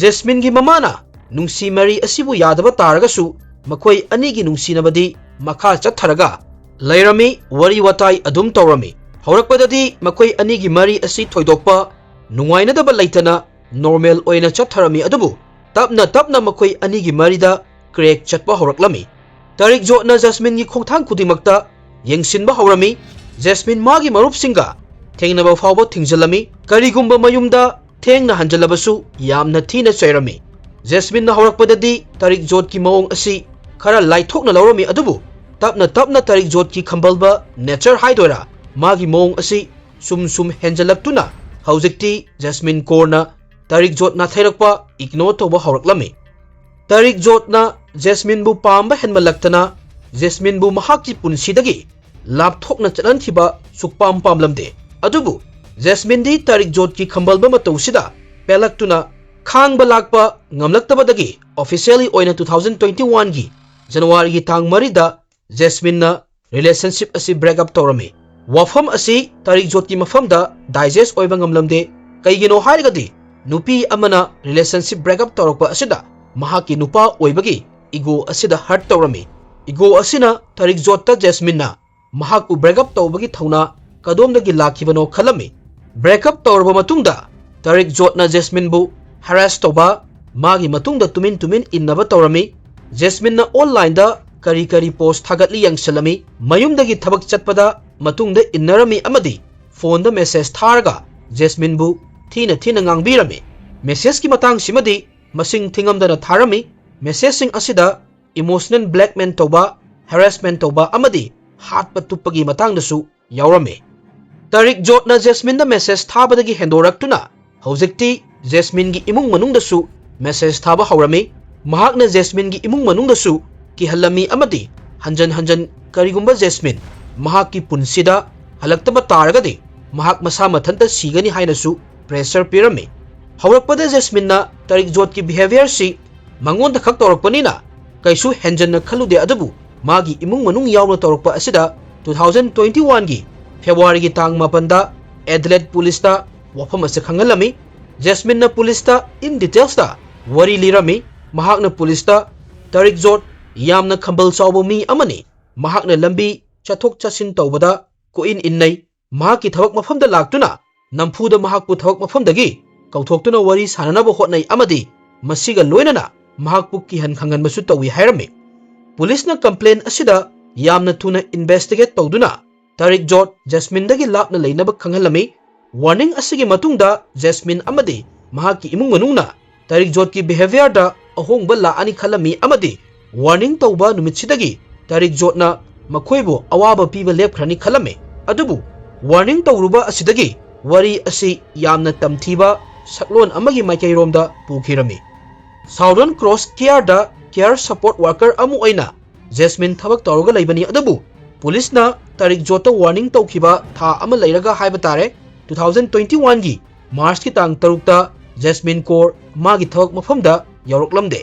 ꯖꯦꯁꯃꯤꯟꯒꯤ ꯃꯃꯥꯅ ꯅꯨꯡꯁꯤ ꯃꯔꯤ ꯑꯁꯤꯕꯨ ꯌꯥꯗꯕ ꯇꯥꯔꯒꯁꯨ ꯃꯈꯣꯏ ꯑꯅꯤꯒꯤ ꯅꯨꯡꯁꯤꯅꯕꯗꯤ ꯃꯈꯥ ꯆꯠꯊꯔꯒ ꯂꯩꯔꯝꯃꯤ, ꯋꯥꯔꯤ ꯋꯥꯇꯥꯏ ꯑꯗꯨꯝ ꯇꯧꯔꯝꯃꯤ꯫ ꯍꯧꯔꯛꯄꯗꯗꯤ ꯃꯈꯣꯏ ꯑꯅꯤꯒꯤ ꯃꯔꯤ ꯑꯁꯤ ꯊꯣꯏꯗꯣꯛꯄ ꯅꯨꯡꯉꯥꯏꯅꯗꯕ ꯂꯩꯇꯅ normal ꯑꯣꯏꯅ ꯆꯠꯊꯔꯝꯃꯤ, ꯑꯗꯨꯕꯨ ꯇꯞꯅ ꯇꯞꯅ ꯃꯈꯣꯏ ꯑꯅꯤꯒꯤ ꯃꯔꯤꯗ crack ꯆꯠꯄ ꯍꯧꯔꯛꯂꯝꯃꯤ꯫ ꯇꯥꯔꯤꯛꯖꯣꯠꯅ ꯖꯦꯁꯃꯤꯟꯒꯤ ꯈꯣꯡꯊꯥꯡ ꯈꯨꯗꯤꯡꯃꯛꯇ ꯌꯦꯡꯁꯤꯟꯕ ꯍꯧꯔꯝꯃꯤ꯫ ꯖꯦꯁꯃꯤꯟ ꯃꯥꯒꯤ ꯃꯔꯨꯞꯁꯤꯡꯒ ꯊꯦꯡꯅꯕ ꯐꯥꯎꯕ ꯊꯤꯡꯖꯤꯜꯂꯝꯃꯤ꯫ ꯀꯔꯤꯒꯨꯝꯕ ꯃꯌꯨꯝꯗ ꯊꯦꯡꯅ ꯍꯟꯖꯤꯜꯂꯕꯁꯨ ꯌꯥꯝꯅ ꯊꯤꯅ ꯆꯩꯔꯝꯃꯤ꯫ ꯖꯦꯁꯃꯤꯟꯅ ꯍꯧꯔꯛꯄꯗꯗꯤ ꯇꯥꯔꯤꯛꯖꯣꯠꯀꯤ ꯃꯑꯣꯡ ꯑꯁꯤ ꯈꯔ ꯂꯥꯏꯊꯣꯛꯅ ꯂꯧꯔꯝꯃꯤ, ꯑꯗꯨꯕꯨ ꯇꯞꯅ ꯇꯞꯅ ꯇꯥꯔꯤꯛꯖꯣꯠꯀꯤ ꯈꯝꯕꯜꯕ nature ꯍꯥꯏꯗꯣꯏꯔꯥ, ꯃꯥꯒꯤ ꯃꯑꯣꯡ ꯑꯁꯤ ꯁꯨꯝ ꯁꯨꯝ ꯍꯦꯟꯖꯜꯂꯛꯇꯨꯅ ꯍꯧꯖꯤꯛꯇꯤ ꯖꯦꯁꯃꯤꯟ ꯀꯣꯔꯅ ꯇꯥꯔꯤꯛꯖꯣꯠ ꯅꯥꯊꯩꯔꯛꯄ ignore ꯇꯧꯕ ꯍꯧꯔꯛꯂꯝꯃꯤ꯫ ꯇꯥꯔꯤꯛꯖꯣꯠꯅ ꯖꯦꯁꯃꯤꯟꯕꯨ ꯄꯥꯝꯕ ꯍꯦꯟꯃꯜꯂꯛꯇꯅ ꯖꯦꯁꯃꯤꯟꯕꯨ ꯃꯍꯥꯛꯀꯤ ꯄꯨꯟꯁꯤꯗꯒꯤ ꯂꯥꯞꯊꯣꯛꯅ ꯆꯠꯍꯟꯈꯤꯕ ꯁꯨꯛꯄꯥꯝ ꯄꯥꯝꯂꯝꯗꯦ꯫ ꯑꯗꯨꯕꯨ ꯖꯦꯁꯃꯤꯟꯗꯤ ꯇꯥꯔꯤꯛꯖꯣꯠꯀꯤ ꯈꯝꯕꯜꯕ ꯃꯇꯧꯁꯤꯗ ꯄꯦꯜꯂꯛꯇꯨꯅ ꯈꯥꯡꯕ ꯂꯥꯛꯄ ꯉꯝꯂꯛꯇꯕꯗꯒꯤ officially ꯑꯣꯏꯅ two thousand twenty one ꯒꯤ ꯖꯅꯋꯥꯔꯤꯒꯤ ꯇꯥꯡ ꯃꯔꯤꯗ ꯖꯦꯁꯃꯤꯟꯅ relationship ꯑꯁꯤ break up ꯇꯧꯔꯝꯃꯤ꯫ ꯋꯥꯐꯝ ꯑꯁꯤ ꯇꯥꯔꯤꯛꯖꯣꯠꯀꯤ ꯃꯐꯝꯗ digest ꯑꯣꯏꯕ ꯉꯝꯂꯝꯗꯦ꯫ ꯀꯩꯒꯤꯅꯣ ꯍꯥꯏꯔꯒꯗꯤ ꯅꯨꯄꯤ ꯑꯃꯅ relationship break up ꯇꯧꯔꯛꯄ ꯑꯁꯤꯗ ꯃꯍꯥꯛꯀꯤ ꯅꯨꯄꯥ ꯑꯣꯏꯕꯒꯤ ego ꯑꯁꯤꯗ hurt ꯇꯧꯔꯝꯃꯤ꯫ Ego ꯑꯁꯤꯅ ꯇꯥꯔꯤꯛꯖꯣꯠꯇ ꯖꯦꯁꯃꯤꯟꯅ ꯃꯍꯥꯛꯄꯨ break up ꯇꯧꯕꯒꯤ ꯊꯧꯅꯥ ꯀꯗꯣꯝꯗꯒꯤ ꯂꯥꯛꯈꯤꯕꯅꯣ ꯈꯜꯂꯝꯃꯤ꯫ Break up ꯇꯧꯔꯕ ꯃꯇꯨꯡꯗ ꯇꯥꯔꯤꯛ ꯖꯣꯠꯅ ꯖꯦꯁꯃꯤꯟꯕꯨ ꯍꯦꯔꯥꯁ ꯇꯧꯕ, ꯃꯥꯒꯤ ꯃꯇꯨꯡꯗ ꯇꯨꯃꯤꯟ ꯇꯨꯃꯤꯟ ꯏꯟꯅꯕ ꯇꯧꯔꯝꯃꯤ꯫ ꯖꯦꯁꯃꯤꯟꯅ ꯑꯣꯟꯂꯥꯏꯟꯗ ꯀꯔꯤ ꯀꯔꯤ ꯄꯣꯁ ꯊꯥꯒꯠꯂꯤ ꯌꯦꯡꯁꯤꯜꯂꯝꯃꯤ꯫ ꯃꯌꯨꯝꯗꯒꯤ ꯊꯕꯛ ꯆꯠꯄꯗ ꯃꯇꯨꯡꯗ ꯏꯟꯅꯔꯝꯃꯤ ꯑꯃꯗꯤ ꯐꯣꯟꯗ ꯃꯦꯁꯦꯖ ꯊꯥꯔꯒ ꯖꯦꯁꯃꯤꯟꯕꯨ ꯊꯤꯅ ꯊꯤꯅ ꯉꯥꯡꯕꯤꯔꯝꯃꯤ꯫ ꯃꯦꯁꯦꯖꯀꯤ ꯃꯇꯥꯡꯁꯤꯃꯗꯤ ꯃꯁꯤꯡ ꯊꯤꯉꯝꯗꯅ ꯊꯥꯔꯝꯃꯤ꯫ ꯃꯦꯁꯦꯖꯁꯤꯡ ꯑꯁꯤꯗ ꯏꯃꯣꯁꯅꯦꯜ ꯕ꯭ꯂꯦꯛꯃꯦꯜ ꯇꯧꯕ, ꯍꯦꯔꯥꯁꯃꯦꯟ ꯇꯧꯕ ꯑꯃꯗꯤ ꯍꯥꯠꯄ ꯇꯨꯞꯄꯒꯤ ꯃꯇꯥꯡꯗꯁꯨ ꯌꯥꯎꯔꯝꯃꯤ꯫ ꯇꯥꯔꯤꯛ ꯖꯣꯠꯅ ꯖꯦꯁꯃꯤꯟꯗ ꯃꯦꯁꯦꯖ ꯊꯥꯕꯗꯒꯤ ꯍꯦꯟꯗꯣꯔꯛꯇꯨꯅ ꯍꯧꯖꯤꯛꯇꯤ ꯖꯦꯁꯃꯤꯟꯒꯤ ꯏꯃꯨꯡ ꯃꯅꯨꯡꯗꯁꯨ ꯃꯦꯁꯦꯖ ꯊꯥꯕ ꯍꯧꯔꯝꯃꯤ꯫ ꯃꯍꯥꯛꯅ ꯖꯦꯁꯃꯤꯟꯒꯤ ꯏꯃꯨꯡ ꯃꯅꯨꯡꯗꯁꯨ ꯀꯤꯍꯜꯂꯝꯃꯤ ꯑꯃꯗꯤ ꯍꯟꯖꯟ ꯍꯟꯖꯟ ꯀꯔꯤꯒꯨꯝꯕ ꯖꯦꯁꯃꯤꯟ ꯃꯍꯥꯛꯀꯤ ꯄꯨꯟꯁꯤꯗ ꯍꯜꯂꯛꯇꯕ ꯇꯥꯔꯒꯗꯤ ꯃꯍꯥꯛ ꯃꯁꯥ ꯃꯊꯟꯇ ꯁꯤꯒꯅꯤ ꯍꯥꯏꯅꯁꯨ ꯄ꯭ꯔꯦꯁꯔ ꯄꯤꯔꯝꯃꯤ꯫ ꯍꯧꯔꯛꯄꯗ ꯖꯦꯁꯃꯤꯟꯅ ꯇꯥꯔꯤꯛ ꯖꯣꯠꯀꯤ ꯕꯤꯍꯦꯕꯤꯌꯔꯁꯤ ꯃꯉꯣꯟꯗ ꯈꯛ ꯇꯧꯔꯛꯄꯅꯤꯅ ꯀꯩꯁꯨ ꯍꯦꯟꯖꯟꯅ ꯈꯜꯂꯨꯗꯦ, ꯑꯗꯨꯕꯨ ꯃꯥꯒꯤ ꯏꯃꯨꯡ ꯃꯅꯨꯡ ꯌꯥꯎꯅ ꯇꯧꯔꯛꯄ ꯑꯁꯤꯗ ꯇꯨ ꯊꯥꯎꯖꯟ ꯇ꯭ꯋꯦꯟꯇꯤ ꯋꯥꯟꯒꯤ ꯐꯦꯕ꯭ꯔꯨꯋꯥꯔꯤꯒꯤ ꯇꯥꯡ ꯃꯥꯄꯟꯗ ꯑꯦꯗꯂꯦꯠ ꯄꯨꯂꯤꯁꯇ ꯋꯥꯐꯝ ꯑꯁꯤ ꯈꯪꯍꯜꯂꯝꯃꯤ꯫ ꯖꯦꯁꯃꯤꯟꯅ ꯄꯨꯂꯤꯁꯇ in detailsꯇ ꯋꯥꯔꯤ ꯂꯤꯔꯝꯃꯤ꯫ ꯃꯍꯥꯛꯅ ꯄꯨꯂꯤꯁꯇ ꯇꯥꯔꯤꯛ ꯖꯣꯠ ꯌꯥꯝꯅ ꯈꯝꯕꯜ ꯆꯥꯎꯕ ꯃꯤ ꯑꯃꯅꯤ, ꯃꯍꯥꯛꯅ ꯂꯝꯕꯤ ꯆꯠꯊꯣꯛ ꯆꯠꯁꯤꯟ ꯇꯧꯕꯗ ꯀꯣꯏꯏꯟ ꯏꯟꯅꯩ, ꯃꯍꯥꯛꯀꯤ ꯊꯕꯛ ꯃꯐꯝꯗ ꯂꯥꯛꯇꯨꯅ ꯅꯝꯐꯨꯗ ꯃꯍꯥꯛꯄꯨ ꯊꯕꯛ ꯃꯐꯝꯗꯒꯤ ꯀꯧꯊꯣꯛꯇꯨꯅ ꯋꯥꯔꯤ ꯁꯥꯅꯅꯕ ꯍꯣꯠꯅꯩ ꯑꯃꯗꯤ ꯃꯁꯤꯒ ꯂꯣꯏꯅꯅ ꯃꯍꯥꯛꯄꯨ ꯀꯤꯍꯟ ꯈꯪꯍꯟꯕꯁꯨ ꯇꯧꯏ ꯍꯥꯏꯔꯝꯃꯤ꯫ ꯄꯨꯂꯤꯁꯅ ꯀꯝꯄ꯭ꯂꯦꯟ ꯑꯁꯤꯗ ꯌꯥꯝꯅ ꯊꯨꯅ ꯏꯟꯚꯦꯁꯇꯤꯒꯦꯠ ꯇꯧꯗꯨꯅ ꯇꯥꯔꯤꯛ ꯖꯣꯠ ꯖꯦꯁꯃꯤꯟꯗꯒꯤ ꯂꯥꯞꯅ ꯂꯩꯅꯕ ꯈꯪꯍꯜꯂꯝꯃꯤ꯫ ꯋꯥꯔꯅꯤꯡ ꯑꯁꯤꯒꯤ ꯃꯇꯨꯡꯗ ꯖꯦꯁꯃꯤꯟ ꯑꯃꯗꯤ ꯃꯍꯥꯛꯀꯤ ꯏꯃꯨꯡ ꯃꯅꯨꯡꯅ ꯇꯥꯔꯤꯛ ꯖꯣꯠꯀꯤ ꯕꯤꯍꯦꯕꯤꯌꯔꯗ ꯑꯍꯣꯡꯕ ꯂꯥꯛꯑꯅꯤ ꯈꯜꯂꯝꯃꯤ ꯑꯃꯗꯤ ꯋꯥꯔꯅꯤꯡ ꯇꯧꯕ ꯅꯨꯃꯤꯠꯁꯤꯗꯒꯤ ꯇꯥꯔꯤꯛ ꯖꯣꯠꯅ ꯃꯈꯣꯏꯕꯨ ꯑꯋꯥꯕ ꯄꯤꯕ ꯂꯦꯞꯈ꯭ꯔꯅꯤ ꯈꯜꯂꯝꯃꯤ꯫ ꯑꯗꯨꯕꯨ ꯋꯥꯔꯅꯤꯡ ꯇꯧꯔꯨꯕ ꯑꯁꯤꯗꯒꯤ ꯋꯥꯔꯤ ꯑꯁꯤ ꯌꯥꯝꯅ ꯇꯝꯊꯤꯕ ꯁꯛꯂꯣꯟ ꯑꯃꯒꯤ ꯃꯥꯏꯀꯩꯔꯣꯝꯗ ꯄꯨꯈꯤꯔꯝꯃꯤ꯫ ꯁꯥꯎꯗꯔꯟ ꯀ꯭ꯔꯣꯁ ꯀꯤꯌꯥꯔꯗ ꯀꯤꯌꯥꯔ ꯁꯄꯣꯔꯠ ꯋꯥꯔꯀꯔ ꯑꯃ ꯑꯣꯏꯅ ꯖꯦꯁꯃꯤꯟ ꯊꯕꯛ ꯇꯧꯔꯒ ꯂꯩꯕꯅꯤ, ꯑꯗꯨꯕꯨ ꯄꯨꯂꯤꯁꯅ ꯇꯥꯔꯤꯛ ꯖꯣꯠꯇ ꯋꯥꯔꯅꯤꯡ ꯇꯧꯈꯤꯕ ꯊꯥ ꯑꯃ ꯂꯩꯔꯒ ꯍꯥꯏꯕ ꯇꯥꯔꯦ, ꯇꯨ ꯊꯥꯎꯖꯟ ꯇ꯭ꯋꯦꯟꯇꯤ ꯋꯥꯟꯒꯤ ꯃꯥꯔꯆꯀꯤ ꯇꯥꯡ ꯇꯔꯨꯛꯇ ꯖꯦꯁꯃꯤꯟ ꯀꯣꯔ ꯃꯥꯒꯤ ꯊꯕꯛ ꯃꯐꯝꯗ ꯌꯧꯔꯛꯂꯝꯗꯦ꯫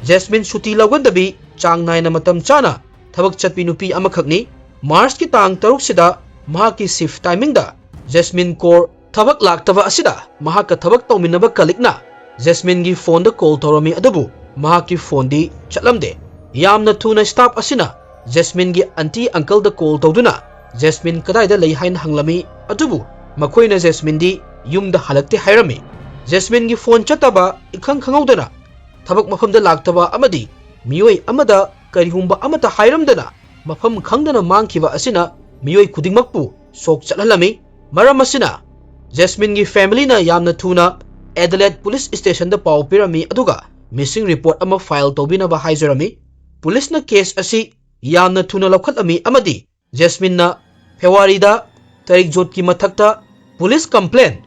ꯖꯦꯁꯃꯤꯟ ꯁꯨꯇꯤ ꯂꯧꯒꯟꯗꯕꯤ, ꯆꯥꯡ ꯅꯥꯏꯅ ꯃꯇꯝ ꯆꯥꯅ ꯊꯕꯛ ꯆꯠꯄꯤ ꯅꯨꯄꯤ ꯑꯃꯈꯛꯅꯤ꯫ ꯃꯥꯔꯆꯀꯤ ꯇꯥꯡ ꯇꯔꯨꯛꯁꯤꯗ ꯃꯍꯥꯛꯀꯤ ꯁꯤꯐ ꯇꯥꯏꯃꯤꯡꯗ ꯖꯦꯁꯃꯤꯟ ꯀꯣꯔ ꯊꯕꯛ ꯂꯥꯛꯇꯕ ꯑꯁꯤꯗ ꯃꯍꯥꯛꯀ ꯊꯕꯛ ꯇꯧꯃꯤꯟꯅꯕ ꯀꯂꯤꯛꯅ ꯖꯦꯁꯃꯤꯟꯒꯤ ꯐꯣꯟꯗ ꯀꯣꯜ ꯇꯧꯔꯝꯃꯤ, ꯑꯗꯨꯕꯨ ꯃꯍꯥꯛꯀꯤ ꯐꯣꯟꯗꯤ ꯆꯠꯂꯝꯗꯦ꯫ ꯌꯥꯝꯅ ꯊꯨꯅ ꯁ꯭ꯇꯥꯐ ꯑꯁꯤꯅ ꯖꯦꯁꯃꯤꯟꯒꯤ ꯑꯟꯇꯤ ꯑꯪꯀꯜꯗ ꯀꯣꯜ ꯇꯧꯗꯨꯅ ꯖꯦꯁꯃꯤꯟ ꯀꯗꯥꯏꯗ ꯂꯩ ꯍꯥꯏꯅ ꯍꯪꯂꯝꯃꯤ, ꯑꯗꯨꯕꯨ ꯃꯈꯣꯏꯅ ꯖꯦꯁꯃꯤꯟꯗꯤ ꯌꯨꯝꯗ ꯍꯜꯂꯛꯇꯦ ꯍꯥꯏꯔꯝꯃꯤ꯫ ꯖꯦꯁꯃꯤꯟꯒꯤ ꯐꯣꯟ ꯆꯠꯇꯕ, ꯏꯈꯪ ꯈꯪꯍꯧꯗꯅ ꯊꯕꯛ ꯃꯐꯝꯗ ꯂꯥꯛꯇꯕ ꯑꯃꯗꯤ ꯃꯤꯑꯣꯏ ꯑꯃꯗ ꯀꯔꯤꯒꯨꯝꯕ ꯑꯃꯠꯇ ꯍꯥꯏꯔꯝꯗꯅ ꯃꯐꯝ ꯈꯪꯗꯅ ꯃꯥꯡꯈꯤꯕ ꯑꯁꯤꯅ ꯃꯤꯑꯣꯏ ꯈꯨꯗꯤꯡꯃꯛꯄꯨ ꯁꯣꯛ ꯆꯠꯍꯜꯂꯝꯃꯤ꯫ ꯃꯔꯝ ꯑꯁꯤꯅ ꯖꯦꯁꯃꯤꯟꯒꯤ ꯐꯦꯃꯤꯂꯤꯅ ꯌꯥꯝꯅ ꯊꯨꯅ ꯑꯦꯗꯂꯦꯠ ꯄꯨꯂꯤꯁ ꯁ꯭ꯇꯦꯁꯟꯗ ꯄꯥꯎ ꯄꯤꯔꯝꯃꯤ, ꯑꯗꯨꯒ ꯃꯤꯁꯤꯡ ꯔꯤꯄꯣꯔꯠ ꯑꯃ ꯐꯥꯏꯜ ꯇꯧꯕꯤꯅꯕ ꯍꯥꯏꯖꯔꯝꯃꯤ꯫ ꯄꯨꯂꯤꯁꯅ ꯀꯦꯁ ꯑꯁꯤ ꯌꯥꯝꯅ ꯊꯨꯅ ꯂꯧꯈꯠꯂꯝꯃꯤ ꯑꯃꯗꯤ ꯖꯦꯁꯃꯤꯟꯅ ꯐꯦꯕ꯭ꯔꯨꯋꯥꯔꯤꯗ ꯇꯔꯤꯛꯖꯣꯠꯀꯤ ꯃꯊꯛꯇ ꯄꯨꯂꯤꯁ ꯀꯝꯄ꯭ꯂꯦꯟ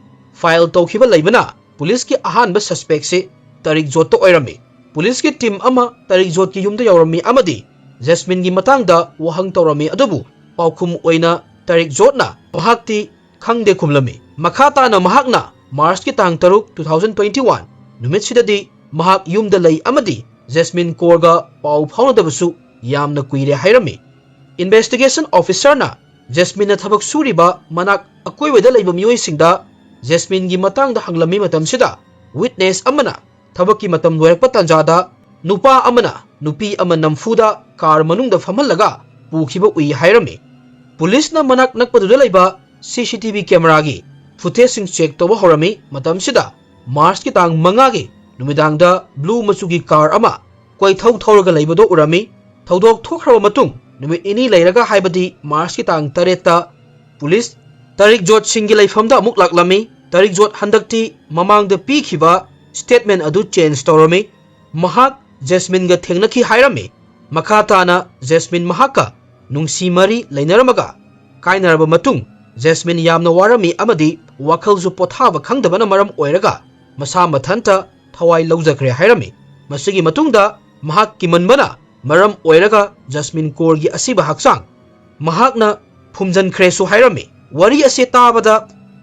ꯐꯥꯏꯜ ꯇꯧꯈꯤꯕ ꯂꯩꯕꯅ ꯄꯨꯂꯤꯁꯀꯤ ꯑꯍꯥꯟꯕ ꯁꯁꯄꯦꯛꯁꯤ ꯇꯔꯤꯛꯖꯣꯠꯇ ꯑꯣꯏꯔꯝꯃꯤ꯫ ꯄꯨꯂꯤꯁꯀꯤ ꯇꯤꯝ ꯑꯃ ꯇꯔꯤꯛꯖꯣꯠꯀꯤ ꯌꯨꯝꯗ ꯌꯧꯔꯝꯃꯤ ꯑꯃꯗꯤ ꯖꯦꯁꯃꯤꯟꯒꯤ ꯃꯇꯥꯡꯗ ꯋꯥꯍꯪ ꯇꯧꯔꯝꯃꯤ, ꯑꯗꯨꯕꯨ ꯄꯥꯎꯈꯨꯝ ꯑꯣꯏꯅ ꯇꯔꯤꯛꯖꯣꯠꯅ ꯃꯍꯥꯛꯇꯤ ꯈꯪꯗꯦ ꯈꯨꯝꯂꯝꯃꯤ꯫ ꯃꯈꯥ ꯇꯥꯅ ꯃꯍꯥꯛꯅ ꯃꯥꯔꯆꯀꯤ ꯇꯥꯡ ꯇꯔꯨꯛ, two thousand twenty one ꯅꯨꯃꯤꯠꯁꯤꯗꯗꯤ ꯃꯍꯥꯛ ꯌꯨꯝꯗ ꯂꯩ ꯑꯃꯗꯤ ꯖꯦꯁꯃꯤꯟ ꯀꯣꯔꯒ ꯄꯥꯎ ꯐꯥꯎꯅꯗꯕꯁꯨ ꯌꯥꯝꯅ ꯀꯨꯏꯔꯦ ꯍꯥꯏꯔꯝꯃꯤ꯫ ꯏꯟꯚꯦꯁꯇꯤꯒꯦꯁꯟ ꯑꯣꯐꯤꯁꯔꯅ ꯖꯦꯁꯃꯤꯟꯅ ꯊꯕꯛ ꯁꯨꯔꯤꯕ ꯃꯅꯥꯛ ꯑꯀꯣꯏꯕꯗ ꯂꯩꯕ ꯃꯤꯑꯣꯏꯁꯤꯡꯗ ꯖꯦꯁꯃꯤꯟꯒꯤ ꯃꯇꯥꯡꯗ ꯍꯪꯂꯝꯃꯤ ꯃꯇꯝꯁꯤꯗ, ꯋꯤꯠꯅꯦꯁ ꯑꯃꯅ ꯊꯕꯛꯀꯤ ꯃꯇꯝ ꯂꯣꯏꯔꯛꯄ ꯇꯥꯟꯖꯥꯗ ꯅꯨꯄꯥ ꯑꯃꯅ ꯅꯨꯄꯤ ꯑꯃ ꯅꯝꯐꯨꯗ ꯀꯥꯔ ꯃꯅꯨꯡꯗ ꯐꯝꯍꯜꯂꯒ ꯄꯨꯈꯤꯕ ꯎꯏ ꯍꯥꯏꯔꯝꯃꯤ꯫ ꯄꯨꯂꯤꯁꯅ ꯃꯅꯥꯛ ꯅꯛꯄꯗꯨꯗ ꯂꯩꯕ ꯁꯤ ꯁꯤ ꯇꯤ ꯚꯤ ꯀꯦꯃꯦꯔꯥꯒꯤ ꯐꯨꯇꯦꯖꯁꯤꯡ ꯆꯦꯛ ꯇꯧꯕ ꯍꯧꯔꯝꯃꯤ꯫ ꯃꯇꯝꯁꯤꯗ ꯃꯥꯔꯆꯀꯤ ꯇꯥꯡ ꯃꯉꯥꯒꯤ ꯅꯨꯃꯤꯗꯥꯡꯗ ꯕ꯭ꯂꯨ ꯃꯆꯨꯒꯤ ꯀꯥꯔ ꯑꯃ ꯀꯣꯏꯊꯧ ꯊꯧꯔꯒ ꯂꯩꯕꯗꯨ ꯎꯔꯝꯃꯤ꯫ ꯊꯧꯗꯣꯛ ꯊꯣꯛꯈ꯭ꯔꯕ ꯃꯇꯨꯡ ꯅꯨꯃꯤꯠ ꯅꯤꯅꯤ ꯂꯩꯔꯒ, ꯍꯥꯏꯕꯗꯤ ꯃꯥꯔꯆꯀꯤ ꯇꯥꯡ ꯇꯔꯦꯠꯇ, ꯄꯨꯂꯤꯁ ꯇꯔꯤꯛꯖꯣꯠꯁꯤꯡꯒꯤ ꯂꯩꯐꯝꯗ ꯑꯃꯨꯛ ꯂꯥꯛꯂꯝꯃꯤ꯫ ꯇꯔꯤꯛꯖꯣꯠ ꯍꯟꯗꯛꯇꯤ ꯃꯃꯥꯡꯗ ꯄꯤꯈꯤꯕ ꯁ꯭ꯇꯦꯠꯃꯦꯟ ꯑꯗꯨ ꯆꯦꯟꯖ ꯇꯧꯔꯝꯃꯤ꯫ ꯃꯍꯥꯛ ꯖꯦꯁꯃꯤꯟꯒ ꯊꯦꯡꯅꯈꯤ ꯍꯥꯏꯔꯝꯃꯤ꯫ ꯃꯈꯥ ꯇꯥꯅ ꯖꯦꯁꯃꯤꯟ ꯃꯍꯥꯛꯀ ꯅꯨꯡꯁꯤ ꯃꯔꯤ ꯂꯩꯅꯔꯝꯃꯒ ꯀꯥꯏꯅꯔꯕ ꯃꯇꯨꯡ ꯖꯦꯁꯃꯤꯟ ꯌꯥꯝꯅ ꯋꯥꯔꯝꯃꯤ ꯑꯃꯗꯤ ꯋꯥꯈꯜꯁꯨ ꯄꯣꯊꯥꯕ ꯈꯪꯗꯕꯅ ꯃꯔꯝ ꯑꯣꯏꯔꯒ ꯃꯁꯥ ꯃꯊꯟꯇ ꯊꯋꯥꯏ ꯂꯧꯖꯈ꯭ꯔꯦ ꯍꯥꯏꯔꯝꯃꯤ꯫ ꯃꯁꯤꯒꯤ ꯃꯇꯨꯡꯗ ꯃꯍꯥꯛ ꯀꯤꯃꯟꯕꯅ ꯃꯔꯝ ꯑꯣꯏꯔꯒ ꯖꯁꯃꯤꯟ ꯀꯣꯔꯒꯤ ꯑꯁꯤꯕ ꯍꯛꯆꯥꯡ ꯃꯍꯥꯛꯅ ꯐꯨꯝꯖꯤꯟꯈ꯭ꯔꯦꯁꯨ ꯍꯥꯏꯔꯝꯃꯤ꯫ ꯋꯥꯔꯤ ꯑꯁꯤ ꯇꯥꯕꯗ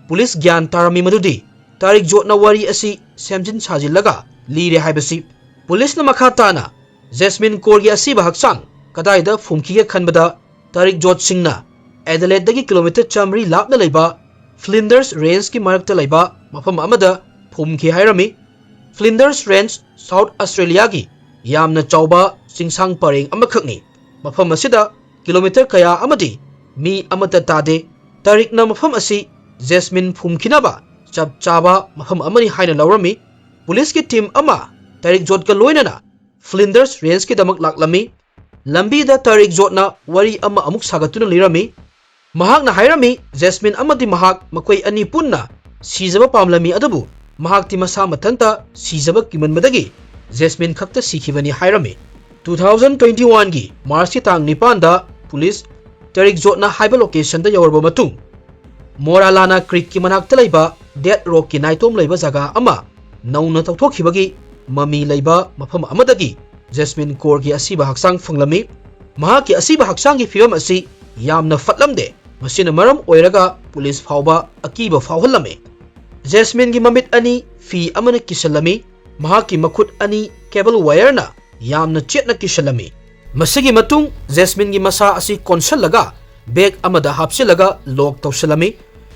ꯄꯨꯂꯤꯁ ꯒ꯭ꯌꯥꯟ ꯇꯥꯔꯝꯃꯤ ꯃꯗꯨꯗꯤ ꯇꯔꯤꯛꯖꯣꯠꯅ ꯋꯥꯔꯤ ꯑꯁꯤ ꯁꯦꯝꯖꯤꯟ ꯁꯥꯖꯤꯜꯂꯒ ꯂꯤꯔꯦ ꯍꯥꯏꯕꯁꯤ꯫ ꯄꯨꯂꯤꯁꯅ ꯃꯈꯥ ꯇꯥꯅ ꯖꯦꯁꯃꯤꯟ ꯀꯣꯔꯒꯤ ꯑꯁꯤꯕ ꯍꯛꯆꯥꯡ ꯀꯗꯥꯏꯗ ꯐꯨꯝꯈꯤꯒꯦ ꯈꯟꯕꯗ ꯇꯔꯤꯛꯖꯣꯠ ꯁꯤꯡꯅ ꯑꯦꯗꯂꯦꯗꯇꯒꯤ ꯀꯤꯂꯣꯃꯤꯇꯔ ꯆꯥꯃꯔꯤ ꯂꯥꯞꯅ ꯂꯩꯕ ꯐ꯭ꯂꯤꯟꯗꯔꯁ ꯔꯦꯟꯖꯀꯤ ꯃꯔꯛꯇ ꯂꯩꯕ ꯃꯐꯝ ꯑꯃꯗ ꯐꯨꯝꯈꯤ ꯍꯥꯏꯔꯝꯃꯤ꯫ ꯐ꯭ꯂꯤꯟꯗꯔꯁ ꯔꯦꯟꯖ ꯁꯥꯎꯠ ꯑꯁꯇ꯭ꯔꯦꯂꯤꯌꯥꯒꯤ ꯌꯥꯝꯅ ꯆꯥꯎꯕ ꯆꯤꯡꯁꯥꯡ ꯄꯔꯦꯡ ꯑꯃꯈꯛꯅꯤ꯫ ꯃꯐꯝ ꯑꯁꯤꯗ ꯀꯤꯂꯣꯃꯤꯇꯔ ꯀꯌꯥ ꯑꯃꯗꯤ ꯃꯤ ꯑꯃꯠꯇ ꯇꯥꯗꯦ꯫ ꯇꯔꯤꯛꯅ ꯃꯐꯝ ꯑꯁꯤ ꯖꯦꯁꯃꯤꯟ ꯐꯨꯝꯈꯤꯅꯕ ꯆꯞ ꯆꯥꯕ ꯃꯐꯝ ꯑꯃꯅꯤ ꯍꯥꯏꯅ ꯂꯧꯔꯝꯃꯤ꯫ ꯄꯨꯂꯤꯁꯀꯤ ꯇꯤꯝ ꯑꯃ ꯇꯔꯤꯛ ꯖꯣꯠꯀ ꯂꯣꯏꯅꯅ ꯐ꯭ꯂꯤꯟꯗꯔꯁ ꯔꯦꯟꯖꯀꯤꯗꯃꯛ ꯂꯥꯛꯂꯝꯃꯤ꯫ ꯂꯝꯕꯤꯗ ꯇꯔꯤꯛ ꯖꯣꯠꯅ ꯋꯥꯔꯤ ꯑꯃ ꯑꯃꯨꯛ ꯁꯥꯒꯠꯇꯨꯅ ꯂꯤꯔꯝꯃꯤ꯫ ꯃꯍꯥꯛꯅ ꯍꯥꯏꯔꯝꯃꯤ, ꯖꯦꯁꯃꯤꯟ ꯑꯃꯗꯤ ꯃꯍꯥꯛ ꯃꯈꯣꯏ ꯑꯅꯤ ꯄꯨꯟꯅ ꯁꯤꯖꯕ ꯄꯥꯝꯂꯝꯃꯤ, ꯑꯗꯨꯕꯨ ꯃꯍꯥꯛꯇꯤ ꯃꯁꯥ ꯃꯊꯟꯇ ꯁꯤꯖꯕ ꯀꯤꯃꯟꯕꯗꯒꯤ ꯖꯦꯁꯃꯤꯟ ꯈꯛꯇ ꯁꯤꯈꯤꯕꯅꯤ ꯍꯥꯏꯔꯝꯃꯤ꯫ ꯇꯨ ꯊꯥꯎꯖꯟ ꯇ꯭ꯋꯦꯟꯇꯤ ꯋꯥꯟꯒꯤ ꯃꯥꯔꯆꯀꯤ ꯇꯥꯡ ꯅꯤꯄꯥꯟꯗ ꯄꯨꯂꯤꯁ ꯇꯔꯤꯛ ꯖꯣꯠꯅ ꯍꯥꯏꯕ ꯂꯣꯀꯦꯁꯟꯗ ꯌꯧꯔꯕ ꯃꯇꯨꯡ, ꯃꯣꯔꯥꯂꯥꯅꯥ ꯀ꯭ꯔꯤꯛꯀꯤ ꯃꯅꯥꯛꯇ ꯂꯩꯕ ꯗꯦꯠ ꯔꯣꯛꯀꯤ ꯅꯥꯏꯇꯣꯝ ꯂꯩꯕ ꯖꯒꯥ ꯑꯃ ꯅꯧꯅ ꯇꯧꯊꯣꯛꯈꯤꯕꯒꯤ ꯃꯃꯤ ꯂꯩꯕ ꯃꯐꯝ ꯑꯃꯗꯒꯤ ꯖꯦꯁꯃꯤꯟ ꯀꯣꯔꯒꯤ ꯑꯁꯤꯕ ꯍꯛꯆꯥꯡ ꯐꯪꯂꯝꯃꯤ꯫ ꯃꯍꯥꯛꯀꯤ ꯑꯁꯤꯕ ꯍꯛꯆꯥꯡꯒꯤ ꯐꯤꯕꯝ ꯑꯁꯤ ꯌꯥꯝꯅ ꯐꯠꯂꯝꯗꯦ꯫ ꯃꯁꯤꯅ ꯃꯔꯝ ꯑꯣꯏꯔꯒ ꯄꯨꯂꯤꯁ ꯐꯥꯎꯕ ꯑꯀꯤꯕ ꯐꯥꯎꯍꯜꯂꯝꯃꯤ꯫ ꯖꯦꯁꯃꯤꯟꯒꯤ ꯃꯃꯤꯠ ꯑꯅꯤ ꯐꯤ ꯑꯃꯅ ꯀꯤꯁꯜꯂꯝꯃꯤ꯫ ꯃꯍꯥꯛꯀꯤ ꯃꯈꯨꯠ ꯑꯅꯤ ꯀꯦꯕꯜ ꯋꯥꯌꯔꯅ ꯌꯥꯝꯅ ꯆꯦꯠꯅ ꯀꯤꯁꯜꯂꯝꯃꯤ꯫ ꯃꯁꯤꯒꯤ ꯃꯇꯨꯡ ꯖꯦꯁꯃꯤꯟꯒꯤ ꯃꯁꯥ ꯑꯁꯤ ꯀꯣꯟꯁꯜꯂꯒ ꯕꯦꯒ ꯑꯃꯗ ꯍꯥꯞꯆꯤꯜꯂꯒ ꯂꯣꯛ ꯇꯧꯁꯜꯂꯝꯃꯤ꯫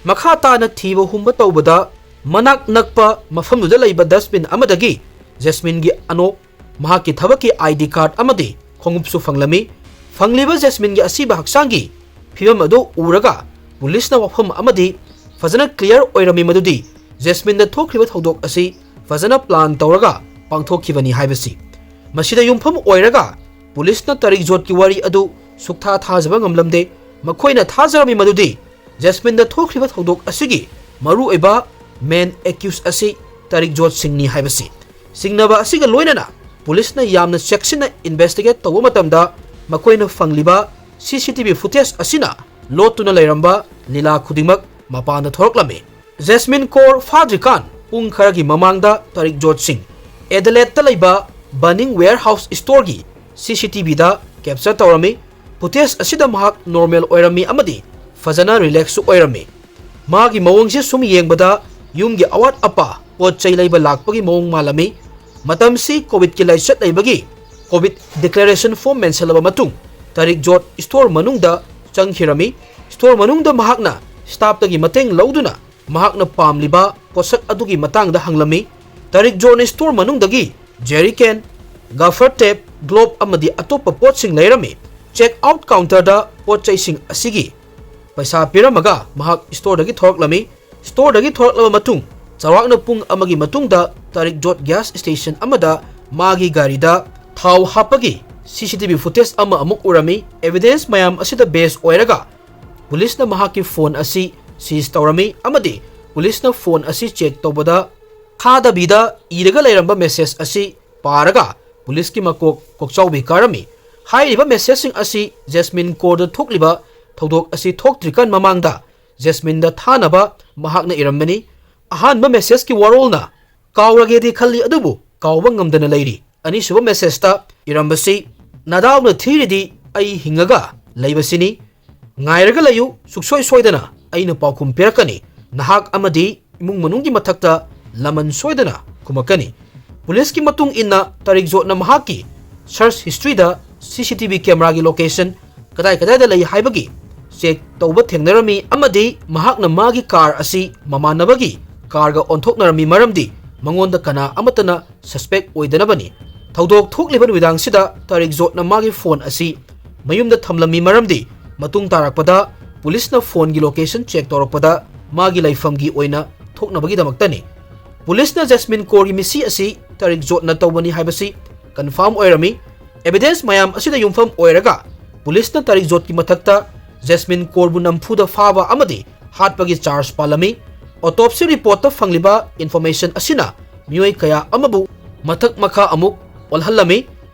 ꯃꯈꯥ ꯇꯥꯅ ꯊꯤꯕ ꯍꯨꯝꯕ ꯇꯧꯕꯗ ꯃꯅꯥꯛ ꯅꯛꯄ ꯃꯐꯝꯗꯨꯗ ꯂꯩꯕ ꯗꯁꯕꯤꯟ ꯑꯃꯗꯒꯤ ꯖꯦꯁꯃꯤꯟꯒꯤ ꯑꯅꯣꯛ, ꯃꯍꯥꯛꯀꯤ ꯊꯕꯛꯀꯤ ꯑꯥꯏ ꯗꯤ ꯀꯥꯔꯗ ꯑꯃꯗꯤ ꯈꯣꯡꯎꯞꯁꯨ ꯐꯪꯂꯝꯃꯤ꯫ ꯐꯪꯂꯤꯕ ꯖꯦꯁꯃꯤꯟꯒꯤ ꯑꯁꯤꯕ ꯍꯛꯆꯥꯡꯒꯤ ꯐꯤꯕꯝ ꯑꯗꯨ ꯎꯔꯒ ꯄꯨꯂꯤꯁꯅ ꯋꯥꯐꯝ ꯑꯃꯗꯤ ꯐꯖꯅ ꯀ꯭ꯂꯤꯌꯥꯔ ꯑꯣꯏꯔꯝꯃꯤ, ꯃꯗꯨꯗꯤ ꯖꯦꯁꯃꯤꯟꯗ ꯊꯣꯛꯈ꯭ꯔꯤꯕ ꯊꯧꯗꯣꯛ ꯑꯁꯤ ꯐꯖꯅ ꯄ꯭ꯂꯥꯟ ꯇꯧꯔꯒ ꯄꯥꯡꯊꯣꯛꯈꯤꯕꯅꯤ ꯍꯥꯏꯕꯁꯤ꯫ ꯃꯁꯤꯗ ꯌꯨꯝꯐꯝ ꯑꯣꯏꯔꯒ ꯄꯨꯂꯤꯁꯅ ꯇꯔꯤꯛ ꯖꯣꯠꯀꯤ ꯋꯥꯔꯤ ꯑꯗꯨ ꯁꯨꯛꯊꯥ ꯊꯥꯖꯕ ꯉꯝꯂꯝꯗꯦ꯫ ꯃꯈꯣꯏꯅ ꯊꯥꯖꯔꯝꯃꯤ ꯃꯗꯨꯗꯤ ꯖꯦꯁꯃꯤꯟꯗ ꯊꯣꯛꯈ꯭ꯔꯤꯕ ꯊꯧꯗꯣꯛ ꯑꯁꯤꯒꯤ ꯃꯔꯨꯑꯣꯏꯕ ꯃꯦꯟ ꯑꯦꯀ꯭ꯌꯨꯁ ꯑꯁꯤ ꯇꯔꯤꯛ ꯖꯣꯠ ꯁꯤꯡꯅꯤ ꯍꯥꯏꯕꯁꯤ꯫ ꯆꯤꯡꯅꯕ ꯑꯁꯤꯒ ꯂꯣꯏꯅꯅ ꯄꯨꯂꯤꯁꯅ ꯌꯥꯝꯅ ꯆꯦꯛꯁꯤꯟꯅ ꯏꯟꯚꯦꯁꯇꯤꯒꯦꯠ ꯇꯧꯕ ꯃꯇꯝꯗ ꯃꯈꯣꯏꯅ ꯐꯪꯂꯤꯕ ꯁꯤ ꯁꯤ ꯇꯤ ꯚꯤ ꯐꯨꯇꯦꯖ ꯑꯁꯤꯅ ꯂꯣꯠꯇꯨꯅ ꯂꯩꯔꯝꯕ ꯂꯤꯂꯥ ꯈꯨꯗꯤꯡꯃꯛ ꯃꯄꯥꯟꯗ ꯊꯣꯔꯛꯂꯝꯃꯤ꯫ ꯖꯦꯁꯃꯤꯟ ꯀꯣꯔ ꯐꯥꯗ꯭ꯔꯤꯀꯥꯟ ꯄꯨꯡ ꯈꯔꯒꯤ ꯃꯃꯥꯡꯗ ꯇꯔꯤꯛ ꯖꯣꯠ ꯁꯤꯡ ꯑꯦꯗꯂꯦꯠꯇ ꯂꯩꯕ ꯕꯅꯤꯡ ꯋꯦꯌꯔꯍꯥꯎꯁ ꯁ꯭ꯇꯣꯔꯒꯤ ꯁꯤ ꯁꯤ ꯇꯤ ꯚꯤꯗ ꯀꯦꯞꯆꯔ ꯇꯧꯔꯝꯃꯤ꯫ ꯐꯨꯇꯦꯖ ꯑꯁꯤꯗ ꯃꯍꯥꯛ ꯅꯣꯔꯃꯦꯜ ꯑꯣꯏꯔꯝꯃꯤ ꯑꯃꯗꯤ ꯐꯖꯅ ꯔꯤꯂꯦꯛꯁꯁꯨ ꯑꯣꯏꯔꯝꯃꯤ꯫ ꯃꯥꯒꯤ ꯃꯑꯣꯡꯁꯦ ꯁꯨꯝ ꯌꯦꯡꯕꯗ ꯌꯨꯝꯒꯤ ꯑꯋꯥꯠ ꯑꯄꯥ ꯄꯣꯠ ꯆꯩ ꯂꯩꯕ ꯂꯥꯛꯄꯒꯤ ꯃꯑꯣꯡ ꯃꯥꯜꯂꯝꯃꯤ꯫ ꯃꯇꯝꯁꯤ ꯀꯣꯚꯤꯗꯀꯤ ꯂꯥꯏꯆꯠ ꯂꯩꯕꯒꯤ ꯀꯣꯚꯤꯗ ꯗꯤꯀ꯭ꯂꯦꯔꯦꯁꯟ ꯐꯣꯔꯝ ꯃꯦꯟꯁꯤꯜꯂꯕ ꯃꯇꯨꯡ ꯇꯔꯤꯛ ꯖꯣꯠ ꯁ꯭ꯇꯣꯔ ꯃꯅꯨꯡꯗ ꯆꯪꯈꯤꯔꯝꯃꯤ꯫ ꯁ꯭ꯇꯣꯔ ꯃꯅꯨꯡꯗ ꯃꯍꯥꯛꯅ ꯁ꯭ꯇꯥꯐꯇꯒꯤ ꯃꯇꯦꯡ ꯂꯧꯗꯨꯅ ꯃꯍꯥꯛꯅ ꯄꯥꯝꯂꯤꯕ ꯄꯣꯠꯁꯛ ꯑꯗꯨꯒꯤ ꯃꯇꯥꯡꯗ ꯍꯪꯂꯝꯃꯤ꯫ ꯇꯔꯤꯛ ꯖꯣꯠꯅ ꯁ꯭ꯇꯣꯔ ꯃꯅꯨꯡꯗꯒꯤ ꯖꯦꯔꯤ ꯀꯦꯟ, ꯒꯥꯐꯔ ꯇꯦꯞ, ꯒ꯭ꯂꯣꯕ ꯑꯃꯗꯤ ꯑꯇꯣꯞꯄ ꯄꯣꯠꯁꯤꯡ ꯂꯩꯔꯝꯃꯤ꯫ ꯆꯦꯛ ꯑꯥꯎꯠ ꯀꯥꯎꯟꯇꯔꯗ ꯄꯣꯠ ꯆꯩꯁꯤꯡ ꯑꯁꯤꯒꯤ ꯄꯩꯁꯥ ꯄꯤꯔꯝꯃꯒ ꯃꯍꯥꯛ ꯁ꯭ꯇꯣꯔꯗꯒꯤ ꯊꯣꯔꯛꯂꯝꯃꯤ꯫ ꯁ꯭ꯇꯣꯔꯗꯒꯤ ꯊꯣꯔꯛꯂꯕ ꯃꯇꯨꯡ, ꯆꯥꯎꯔꯥꯛꯅ ꯄꯨꯡ ꯑꯃꯒꯤ ꯃꯇꯨꯡꯗ ꯇꯥꯔꯤꯛ ꯖꯣꯠ ꯒ꯭ꯌꯥꯁ ꯁ꯭ꯇꯦꯁꯟ ꯑꯃꯗ ꯃꯥꯒꯤ ꯒꯥꯔꯤꯗ ꯊꯥꯎ ꯍꯥꯞꯄꯒꯤ C C T V footage ꯑꯃ ꯑꯃꯨꯛ ꯎꯔꯝꯃꯤ꯫ Evidence ꯃꯌꯥꯝ ꯑꯁꯤꯗ base ꯑꯣꯏꯔꯒ ꯄꯨꯂꯤꯁꯅ ꯃꯍꯥꯛꯀꯤ ꯐꯣꯟ ꯑꯁꯤ seize ꯇꯧꯔꯝꯃꯤ ꯑꯃꯗꯤ ꯄꯨꯂꯤꯁꯅ ꯐꯣꯟ ꯑꯁꯤ check ꯇꯧꯕꯗ ꯊꯥꯗꯕꯤꯗ ꯏꯔꯒ ꯂꯩꯔꯝꯕ message ꯑꯁꯤ ꯄꯥꯔꯒ ꯄꯨꯂꯤꯁꯀꯤ ꯃꯀꯣꯛ ꯀꯣꯛꯆꯥꯎꯕꯤ ꯀꯥꯔꯝꯃꯤ꯫ ꯍꯥꯏꯔꯤꯕ messageꯁꯤꯡ ꯑꯁꯤ ꯖꯦꯁꯃꯤꯟ ꯀꯣꯔꯗ ꯊꯣꯛꯂꯤꯕ ꯊꯧꯗꯣꯛ ꯑꯁꯤ ꯊꯣꯛꯇ꯭ꯔꯤꯀꯥꯟ ꯃꯃꯥꯡꯗ ꯖꯦꯁꯃꯤꯟꯗ ꯊꯥꯅꯕ ꯃꯍꯥꯛꯅ ꯏꯔꯝꯕꯅꯤ꯫ ꯑꯍꯥꯟꯕ messageꯀꯤ ꯋꯥꯔꯣꯜꯅ "ꯀꯥꯎꯔꯒꯦꯗꯤ ꯈꯜꯂꯤ ꯑꯗꯨꯕꯨ ꯀꯥꯎꯕ ꯉꯝꯗꯅ ꯂꯩꯔꯤ"꯫ ꯑꯅꯤꯁꯨꯕ messageꯇ ꯏꯔꯝꯕꯁꯤ "ꯅꯗꯥꯎꯅ ꯊꯤꯔꯤꯗꯤ ꯑꯩ ꯍꯤꯡꯉꯒ ꯂꯩꯕꯁꯤꯅꯤ꯫ ꯉꯥꯏꯔꯒ ꯂꯩꯌꯨ, ꯁꯨꯛꯁꯣꯏ ꯁꯣꯏꯗꯅ ꯑꯩꯅ ꯄꯥꯎꯈꯨꯝ ꯄꯤꯔꯛꯀꯅꯤ꯫ ꯅꯍꯥꯛ ꯑꯃꯗꯤ ꯏꯃꯨꯡ ꯃꯅꯨꯡꯒꯤ ꯃꯊꯛꯇ ꯂꯃꯟ ꯁꯣꯏꯗꯅ ꯈꯨꯝꯃꯛꯀꯅꯤ"꯫ ꯄꯨꯂꯤꯁꯀꯤ ꯃꯇꯨꯡ ꯏꯟꯅ ꯇꯥꯔꯤꯛ ꯖꯣꯠꯅ ꯃꯍꯥꯛꯀꯤ search historyꯗ C C T V cameraꯒꯤ location ꯀꯗꯥꯏ ꯀꯗꯥꯏꯗ ꯂꯩ ꯍꯥꯏꯕꯒꯤ check ꯇꯧꯕ ꯊꯦꯡꯅꯔꯝꯃꯤ ꯑꯃꯗꯤ ꯃꯍꯥꯛꯅ ꯃꯥꯒꯤ car ꯑꯁꯤ ꯃꯃꯥꯟꯅꯕꯒꯤ carꯒ ꯑꯣꯟꯊꯣꯛꯅꯔꯝꯃꯤ, ꯃꯔꯝꯗꯤ ꯃꯉꯣꯟꯗ ꯀꯅꯥ ꯑꯃꯠꯇꯅ suspect ꯑꯣꯏꯗꯅꯕꯅꯤ꯫ ꯊꯧꯗꯣꯛ ꯊꯣꯛꯂꯤꯕ ꯅꯨꯃꯤꯗꯥꯡꯁꯤꯗ ꯇꯥꯔꯤꯛ ꯖꯣꯠꯅ ꯃꯥꯒꯤ ꯐꯣꯟ ꯑꯁꯤ ꯃꯌꯨꯝꯗ ꯊꯝꯂꯝꯃꯤ, ꯃꯔꯝꯗꯤ ꯃꯇꯨꯡ ꯇꯥꯔꯛꯄꯗ ꯄꯨꯂꯤꯁꯅ ꯐꯣꯟꯒꯤ location check ꯇꯧꯔꯛꯄꯗ ꯃꯥꯒꯤ ꯂꯩꯐꯝꯒꯤ ꯑꯣꯏꯅ ꯊꯣꯛꯅꯕꯒꯤꯗꯃꯛꯇꯅꯤ꯫ ꯄꯨꯂꯤꯁꯅ ꯖꯦꯁꯃꯤꯟ ꯀꯣꯔꯒꯤ ꯃꯤꯁꯤ ꯑꯁꯤ ꯇꯥꯔꯤꯛ ꯖꯣꯠꯅ ꯇꯧꯕꯅꯤ ꯍꯥꯏꯕꯁꯤ confirm ꯑꯣꯏꯔꯝꯃꯤ꯫ Evidence ꯃꯌꯥꯝ ꯑꯁꯤꯗ ꯌꯨꯝꯐꯝ ꯑꯣꯏꯔꯒ ꯄꯨꯂꯤꯁꯅ ꯇꯥꯔꯤꯛ ꯖꯣꯠꯀꯤ ꯃꯊꯛꯇ ꯖꯦꯁꯃꯤꯟ ꯀꯣꯔꯕꯨ ꯅꯝꯐꯨꯗ ꯐꯥꯕ ꯑꯃꯗꯤ ꯍꯥꯠꯄꯒꯤ charge ꯄꯥꯜꯂꯝꯃꯤ꯫ Autopsy reportꯇ ꯐꯪꯂꯤꯕ information ꯑꯁꯤꯅ ꯃꯤꯑꯣꯏ ꯀꯌꯥ ꯑꯃꯕꯨ ꯃꯊꯛ ꯃꯈꯥ ꯑꯃꯨꯛ ꯑꯣꯜꯍꯜꯂꯝꯃꯤ꯫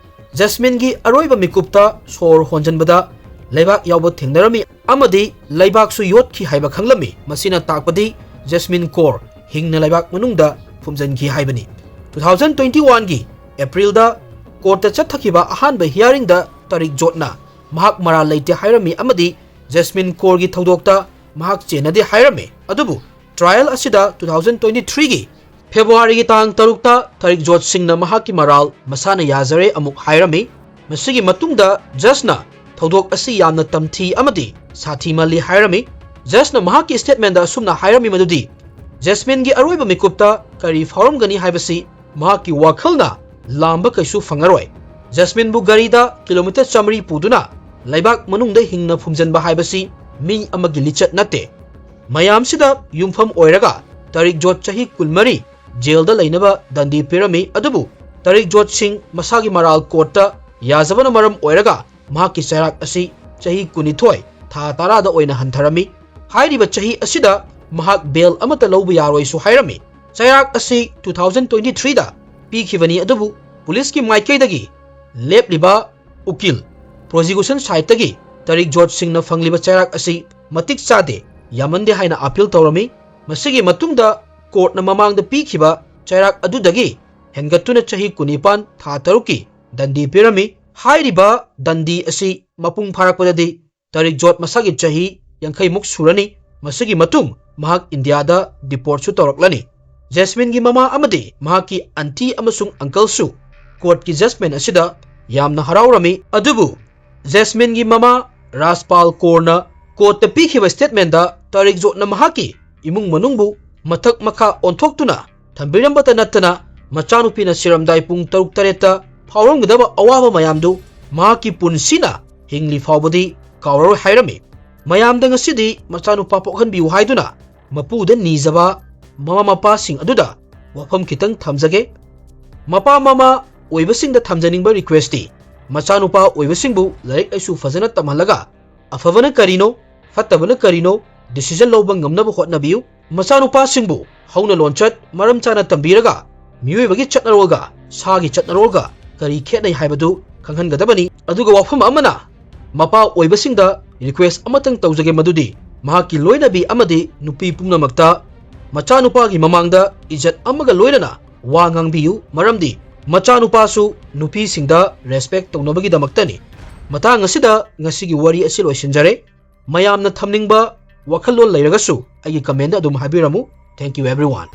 ꯖꯦꯁꯃꯤꯟꯒꯤ ꯑꯔꯣꯏꯕ ꯃꯤꯀꯨꯞꯇ ꯁꯣꯔ ꯍꯣꯟꯖꯟꯕꯗ ꯂꯩꯕꯥꯛ ꯌꯥꯎꯕ ꯊꯦꯡꯅꯔꯝꯃꯤ ꯑꯃꯗꯤ ꯂꯩꯕꯥꯛꯁꯨ ꯌꯣꯠꯈꯤ ꯍꯥꯏꯕ ꯈꯪꯂꯝꯃꯤ꯫ ꯃꯁꯤꯅ ꯇꯥꯛꯄꯗꯤ ꯖꯦꯁꯃꯤꯟ ꯀꯣꯔ ꯍꯤꯡꯅ ꯂꯩꯕꯥꯛ ꯃꯅꯨꯡꯗ ꯐꯨꯝꯖꯤꯟꯈꯤ ꯍꯥꯏꯕꯅꯤ꯫ Two thousand twenty oneꯒꯤ Aprilꯗ courtꯇ ꯆꯠꯊꯈꯤꯕ ꯑꯍꯥꯟꯕ hearingꯗ ꯇꯥꯔꯤꯛ ꯖꯣꯠꯅ ꯃꯍꯥꯛ ꯃꯔꯥꯜ ꯂꯩꯇꯦ ꯍꯥꯏꯔꯝꯃꯤ ꯑꯃꯗꯤ ꯖꯦꯁꯃꯤꯟ ꯀꯣꯔꯒꯤ ꯊꯧꯗꯣꯛꯇ ꯃꯍꯥꯛ ꯆꯦꯟꯅꯗꯦ ꯍꯥꯏꯔꯝꯃꯤ꯫ ꯑꯗꯨꯕꯨ trial ꯑꯁꯤꯗ two thousand twenty threeꯒꯤ Februaryꯒꯤ ꯇꯥꯡ ꯇꯔꯨꯛꯇ ꯇꯥꯔꯤꯛ ꯖꯣꯠ ꯁꯤꯡꯅ ꯃꯍꯥꯛꯀꯤ ꯃꯔꯥꯜ ꯃꯁꯥꯅ ꯌꯥꯖꯔꯦ ꯑꯃꯨꯛ ꯍꯥꯏꯔꯝꯃꯤ꯫ ꯃꯁꯤꯒꯤ ꯃꯇꯨꯡꯗ judgeꯅ ꯊꯧꯗꯣꯛ ꯑꯁꯤ ꯌꯥꯝꯅ ꯇꯝꯊꯤ ꯑꯃꯗꯤ ꯁꯥꯊꯤꯃꯜꯂꯤ ꯍꯥꯏꯔꯝꯃꯤ꯫ Judgeꯅ ꯃꯍꯥꯛꯀꯤ statementꯗ ꯑꯁꯨꯝꯅ ꯍꯥꯏꯔꯝꯃꯤ ꯃꯗꯨꯗꯤ, ꯖꯦꯁꯃꯤꯟꯒꯤ ꯑꯔꯣꯏꯕ ꯃꯤꯀꯨꯞꯇ ꯀꯔꯤ ꯐꯥꯎꯔꯝꯒꯅꯤ ꯍꯥꯏꯕꯁꯤ ꯃꯍꯥꯛꯀꯤ ꯋꯥꯈꯜꯅ ꯂꯥꯝꯕ ꯀꯩꯁꯨ ꯐꯪꯉꯔꯣꯏ꯫ ꯖꯦꯁꯃꯤꯟꯕꯨ ꯒꯥꯔꯤꯗ kilometre ꯆꯥꯃꯔꯤ ꯄꯨꯗꯨꯅ ꯂꯩꯕꯥꯛ ꯃꯅꯨꯡꯗ ꯍꯤꯡꯅ ꯐꯨꯝꯖꯤꯟꯕ ꯍꯥꯏꯕꯁꯤ ꯃꯤ ꯑꯃꯒꯤ ꯂꯤꯆꯠ ꯅꯠꯇꯦ꯫ ꯃꯌꯥꯝꯁꯤꯗ ꯌꯨꯝꯐꯝ ꯑꯣꯏꯔꯒ ꯇꯔꯤꯛꯖꯣꯠ ꯆꯍꯤ ꯀꯨꯟꯃꯔꯤ ꯖꯦꯜꯗ ꯂꯩꯅꯕ ꯗꯟꯗꯤ ꯄꯤꯔꯝꯃꯤ꯫ ꯑꯗꯨꯕꯨ ꯇꯔꯤꯛꯖꯣꯠ ꯁꯤꯡ ꯃꯁꯥꯒꯤ ꯃꯔꯥꯜ ꯀꯣꯔꯠꯇ ꯌꯥꯖꯕꯅ ꯃꯔꯝ ꯑꯣꯏꯔꯒ ꯃꯍꯥꯛꯀꯤ ꯆꯩꯔꯥꯛ ꯑꯁꯤ ꯆꯍꯤ ꯀꯨꯟꯅꯤꯊꯣꯏ ꯊꯥ ꯇꯔꯥꯗ ꯑꯣꯏꯅ ꯍꯟꯊꯔꯝꯃꯤ꯫ ꯍꯥꯏꯔꯤꯕ ꯆꯍꯤ ꯑꯁꯤꯗ ꯃꯍꯥꯛ ꯕꯦꯜ ꯑꯃꯠꯇ ꯂꯧꯕ ꯌꯥꯔꯣꯏꯁꯨ ꯍꯥꯏꯔꯝꯃꯤ꯫ ꯆꯩꯔꯥꯛ ꯑꯁꯤ two thousand twenty threeꯗ ꯄꯤꯈꯤꯕꯅꯤ, ꯑꯗꯨꯕꯨ ꯄꯨꯂꯤꯁꯀꯤ ꯃꯥꯏꯀꯩꯗꯒꯤ ꯂꯦꯞꯂꯤꯕ ꯎꯀꯤꯜ, ꯄ꯭ꯔꯣꯁꯤꯀ꯭ꯌꯨꯁꯟ ꯁꯥꯏꯠꯇꯒꯤ ꯇꯔꯤꯛꯖꯣꯠ ꯁꯤꯡꯅ ꯐꯪꯂꯤꯕ ꯆꯩꯔꯥꯛ ꯑꯁꯤ ꯃꯇꯤꯛ ꯆꯥꯗꯦ, ꯌꯥꯝꯃꯟꯗꯦ ꯍꯥꯏꯅ ꯑꯄꯤꯜ ꯇꯧꯔꯝꯃꯤ꯫ ꯃꯁꯤꯒꯤ ꯃꯇꯨꯡꯗ ꯀꯣꯔꯠꯅ ꯃꯃꯥꯡꯗ ꯄꯤꯈꯤꯕ ꯆꯩꯔꯥꯛ ꯑꯗꯨꯗꯒꯤ ꯍꯦꯟꯒꯠꯇꯨꯅ ꯆꯍꯤ ꯀꯨꯟꯅꯤꯄꯥꯟ ꯊꯥ ꯇꯔꯨꯛꯀꯤ ꯗꯟꯗꯤ ꯄꯤꯔꯝꯃꯤ꯫ ꯍꯥꯏꯔꯤꯕ ꯗꯟꯗꯤ ꯑꯁꯤ ꯃꯄꯨꯡ ꯐꯥꯔꯛꯄꯗꯗꯤ ꯇꯔꯤꯛꯖꯣꯠ ꯃꯁꯥꯒꯤ ꯆꯍꯤ ꯌꯥꯡꯈꯩꯃꯨꯛ ꯁꯨꯔꯅꯤ꯫ ꯃꯁꯤꯒꯤ ꯃꯇꯨꯡ ꯃꯍꯥꯛ ꯏꯟꯗꯤꯌꯥꯗ ꯗꯤꯄꯣꯔꯠꯁꯨ ꯇꯧꯔꯛꯂꯅꯤ꯫ ꯖꯦꯁꯃꯤꯟꯒꯤ ꯃꯃꯥ ꯑꯃꯗꯤ ꯃꯍꯥꯛꯀꯤ ꯑꯟꯇꯤ ꯑꯃꯁꯨꯡ ꯑꯪꯀꯜꯁꯨ ꯀꯣꯔꯠꯀꯤ ꯖꯖꯃꯦꯟ ꯑꯁꯤꯗ ꯌꯥꯝꯅ ꯍꯔꯥꯎꯔꯝꯃꯤ꯫ ꯑꯗꯨꯕꯨ ꯖꯦꯁꯃꯤꯟꯒꯤ ꯃꯃꯥ ꯔꯥꯖꯄꯥꯜ ꯀꯣꯔꯅ ꯀꯣꯔꯠꯇ ꯄꯤꯈꯤꯕ ꯁ꯭ꯇꯦꯠꯃꯦꯟꯗ ꯇꯔꯤꯛꯖꯣꯠꯅ ꯃꯍꯥꯛꯀꯤ ꯏꯃꯨꯡ ꯃꯅꯨꯡꯕꯨ ꯃꯊꯛ ꯃꯈꯥ ꯑꯣꯟꯊꯣꯛꯇꯨꯅ ꯊꯝꯕꯤꯔꯝꯕꯇ ꯅꯠꯇꯅ ꯃꯆꯥꯅꯨꯄꯤꯅ ꯁꯤꯔꯝꯗꯥꯏ ꯄꯨꯡ ꯇꯔꯨꯛ ꯇꯔꯦꯠꯇ ꯐꯥꯎꯔꯝꯒꯗꯕ ꯑꯋꯥꯕ ꯃꯌꯥꯝꯗꯨ ꯃꯍꯥꯛꯀꯤ ꯄꯨꯟꯁꯤꯅ ꯍꯤꯡꯂꯤ ꯐꯥꯎꯕꯗꯤ ꯀꯥꯎꯔꯔꯣꯏ ꯍꯥꯏꯔꯝꯃꯤ꯫ ꯃꯌꯥꯝꯗ ꯉꯁꯤꯗꯤ ꯃꯆꯥꯅꯨꯄꯥ ꯄꯣꯛꯍꯟꯕꯤꯌꯨ ꯍꯥꯏꯗꯨꯅ ꯃꯄꯨꯗ ꯅꯤꯖꯕ ꯃꯃꯥ ꯃꯄꯥꯁꯤꯡ ꯑꯗꯨꯗ ꯋꯥꯐꯝ ꯈꯤꯇꯪ ꯊꯝꯖꯒꯦ꯫ ꯃꯄꯥ ꯃꯃꯥ ꯑꯣꯏꯕꯁꯤꯡꯗ ꯊꯝꯖꯅꯤꯡꯕ ꯔꯤꯀ꯭ꯋꯦꯁꯇꯤ, ꯃꯆꯥꯅꯨꯄꯥ ꯑꯣꯏꯕꯁꯤꯡꯕꯨ ꯂꯥꯏꯔꯤꯛ ꯂꯥꯏꯁꯨ ꯐꯖꯅ ꯇꯝꯍꯜꯂꯒ ꯑꯐꯕꯅ ꯀꯔꯤꯅꯣ, ꯐꯠꯇꯕꯅ ꯀꯔꯤꯅꯣ, ꯗꯤꯁꯤꯖꯟ ꯂꯧꯕ ꯉꯝꯅꯕ ꯍꯣꯠꯅꯕꯤꯌꯨ꯫ ꯃꯆꯥꯅꯨꯄꯥꯁꯤꯡꯕꯨ ꯍꯧꯅ ꯂꯣꯟꯆꯠ ꯃꯔꯝ ꯆꯥꯅ ꯇꯝꯕꯤꯔꯒ ꯃꯤꯑꯣꯏꯕꯒꯤ ꯆꯠꯅꯔꯣꯜꯒ ꯁꯥꯒꯤ ꯆꯠꯅꯔꯣꯜꯒ ꯀꯔꯤ ꯈꯦꯠꯅꯩ ꯍꯥꯏꯕꯗꯨ ꯈꯪꯍꯟꯒꯗꯕꯅꯤ꯫ ꯑꯗꯨꯒ ꯋꯥꯐꯝ ꯑꯃꯅ, ꯃꯄꯥ ꯑꯣꯏꯕꯁꯤꯡꯗ ꯔꯤꯀ꯭ꯋꯦꯁ ꯑꯃꯇꯪ ꯇꯧꯖꯒꯦ, ꯃꯗꯨꯗꯤ ꯃꯍꯥꯛꯀꯤ ꯂꯣꯏꯅꯕꯤ ꯑꯃꯗꯤ ꯅꯨꯄꯤ ꯄꯨꯝꯅꯃꯛꯇ ꯃꯆꯥꯅꯨꯄꯥꯒꯤ ꯃꯃꯥꯡꯗ ꯏꯖꯠ ꯑꯃꯒ ꯂꯣꯏꯅꯅ ꯋꯥ ꯉꯥꯡꯕꯤꯌꯨ, ꯃꯔꯝꯗꯤ ꯃꯆꯥꯅꯨꯄꯥꯁꯨ ꯅꯨꯄꯤꯁꯤꯡꯗ ꯔꯦꯁꯄꯦꯛ ꯇꯧꯅꯕꯒꯤꯗꯃꯛꯇꯅꯤ꯫ ꯃꯇꯥꯡ ꯑꯁꯤꯗ ꯉꯁꯤꯒꯤ ꯋꯥꯔꯤ ꯑꯁꯤ ꯂꯣꯏꯁꯤꯟꯖꯔꯦ꯫ ꯃꯌꯥꯝꯅ ꯊꯝꯅꯤꯡꯕ ꯋꯥꯈꯜꯂꯣꯟ ꯂꯩꯔꯒꯁꯨ ꯑꯩꯒꯤ ꯀꯃꯦꯟꯗ ꯑꯗꯨꯝ ꯍꯥꯏꯕꯤꯔꯝꯃꯨ꯫ Thank you everyone꯫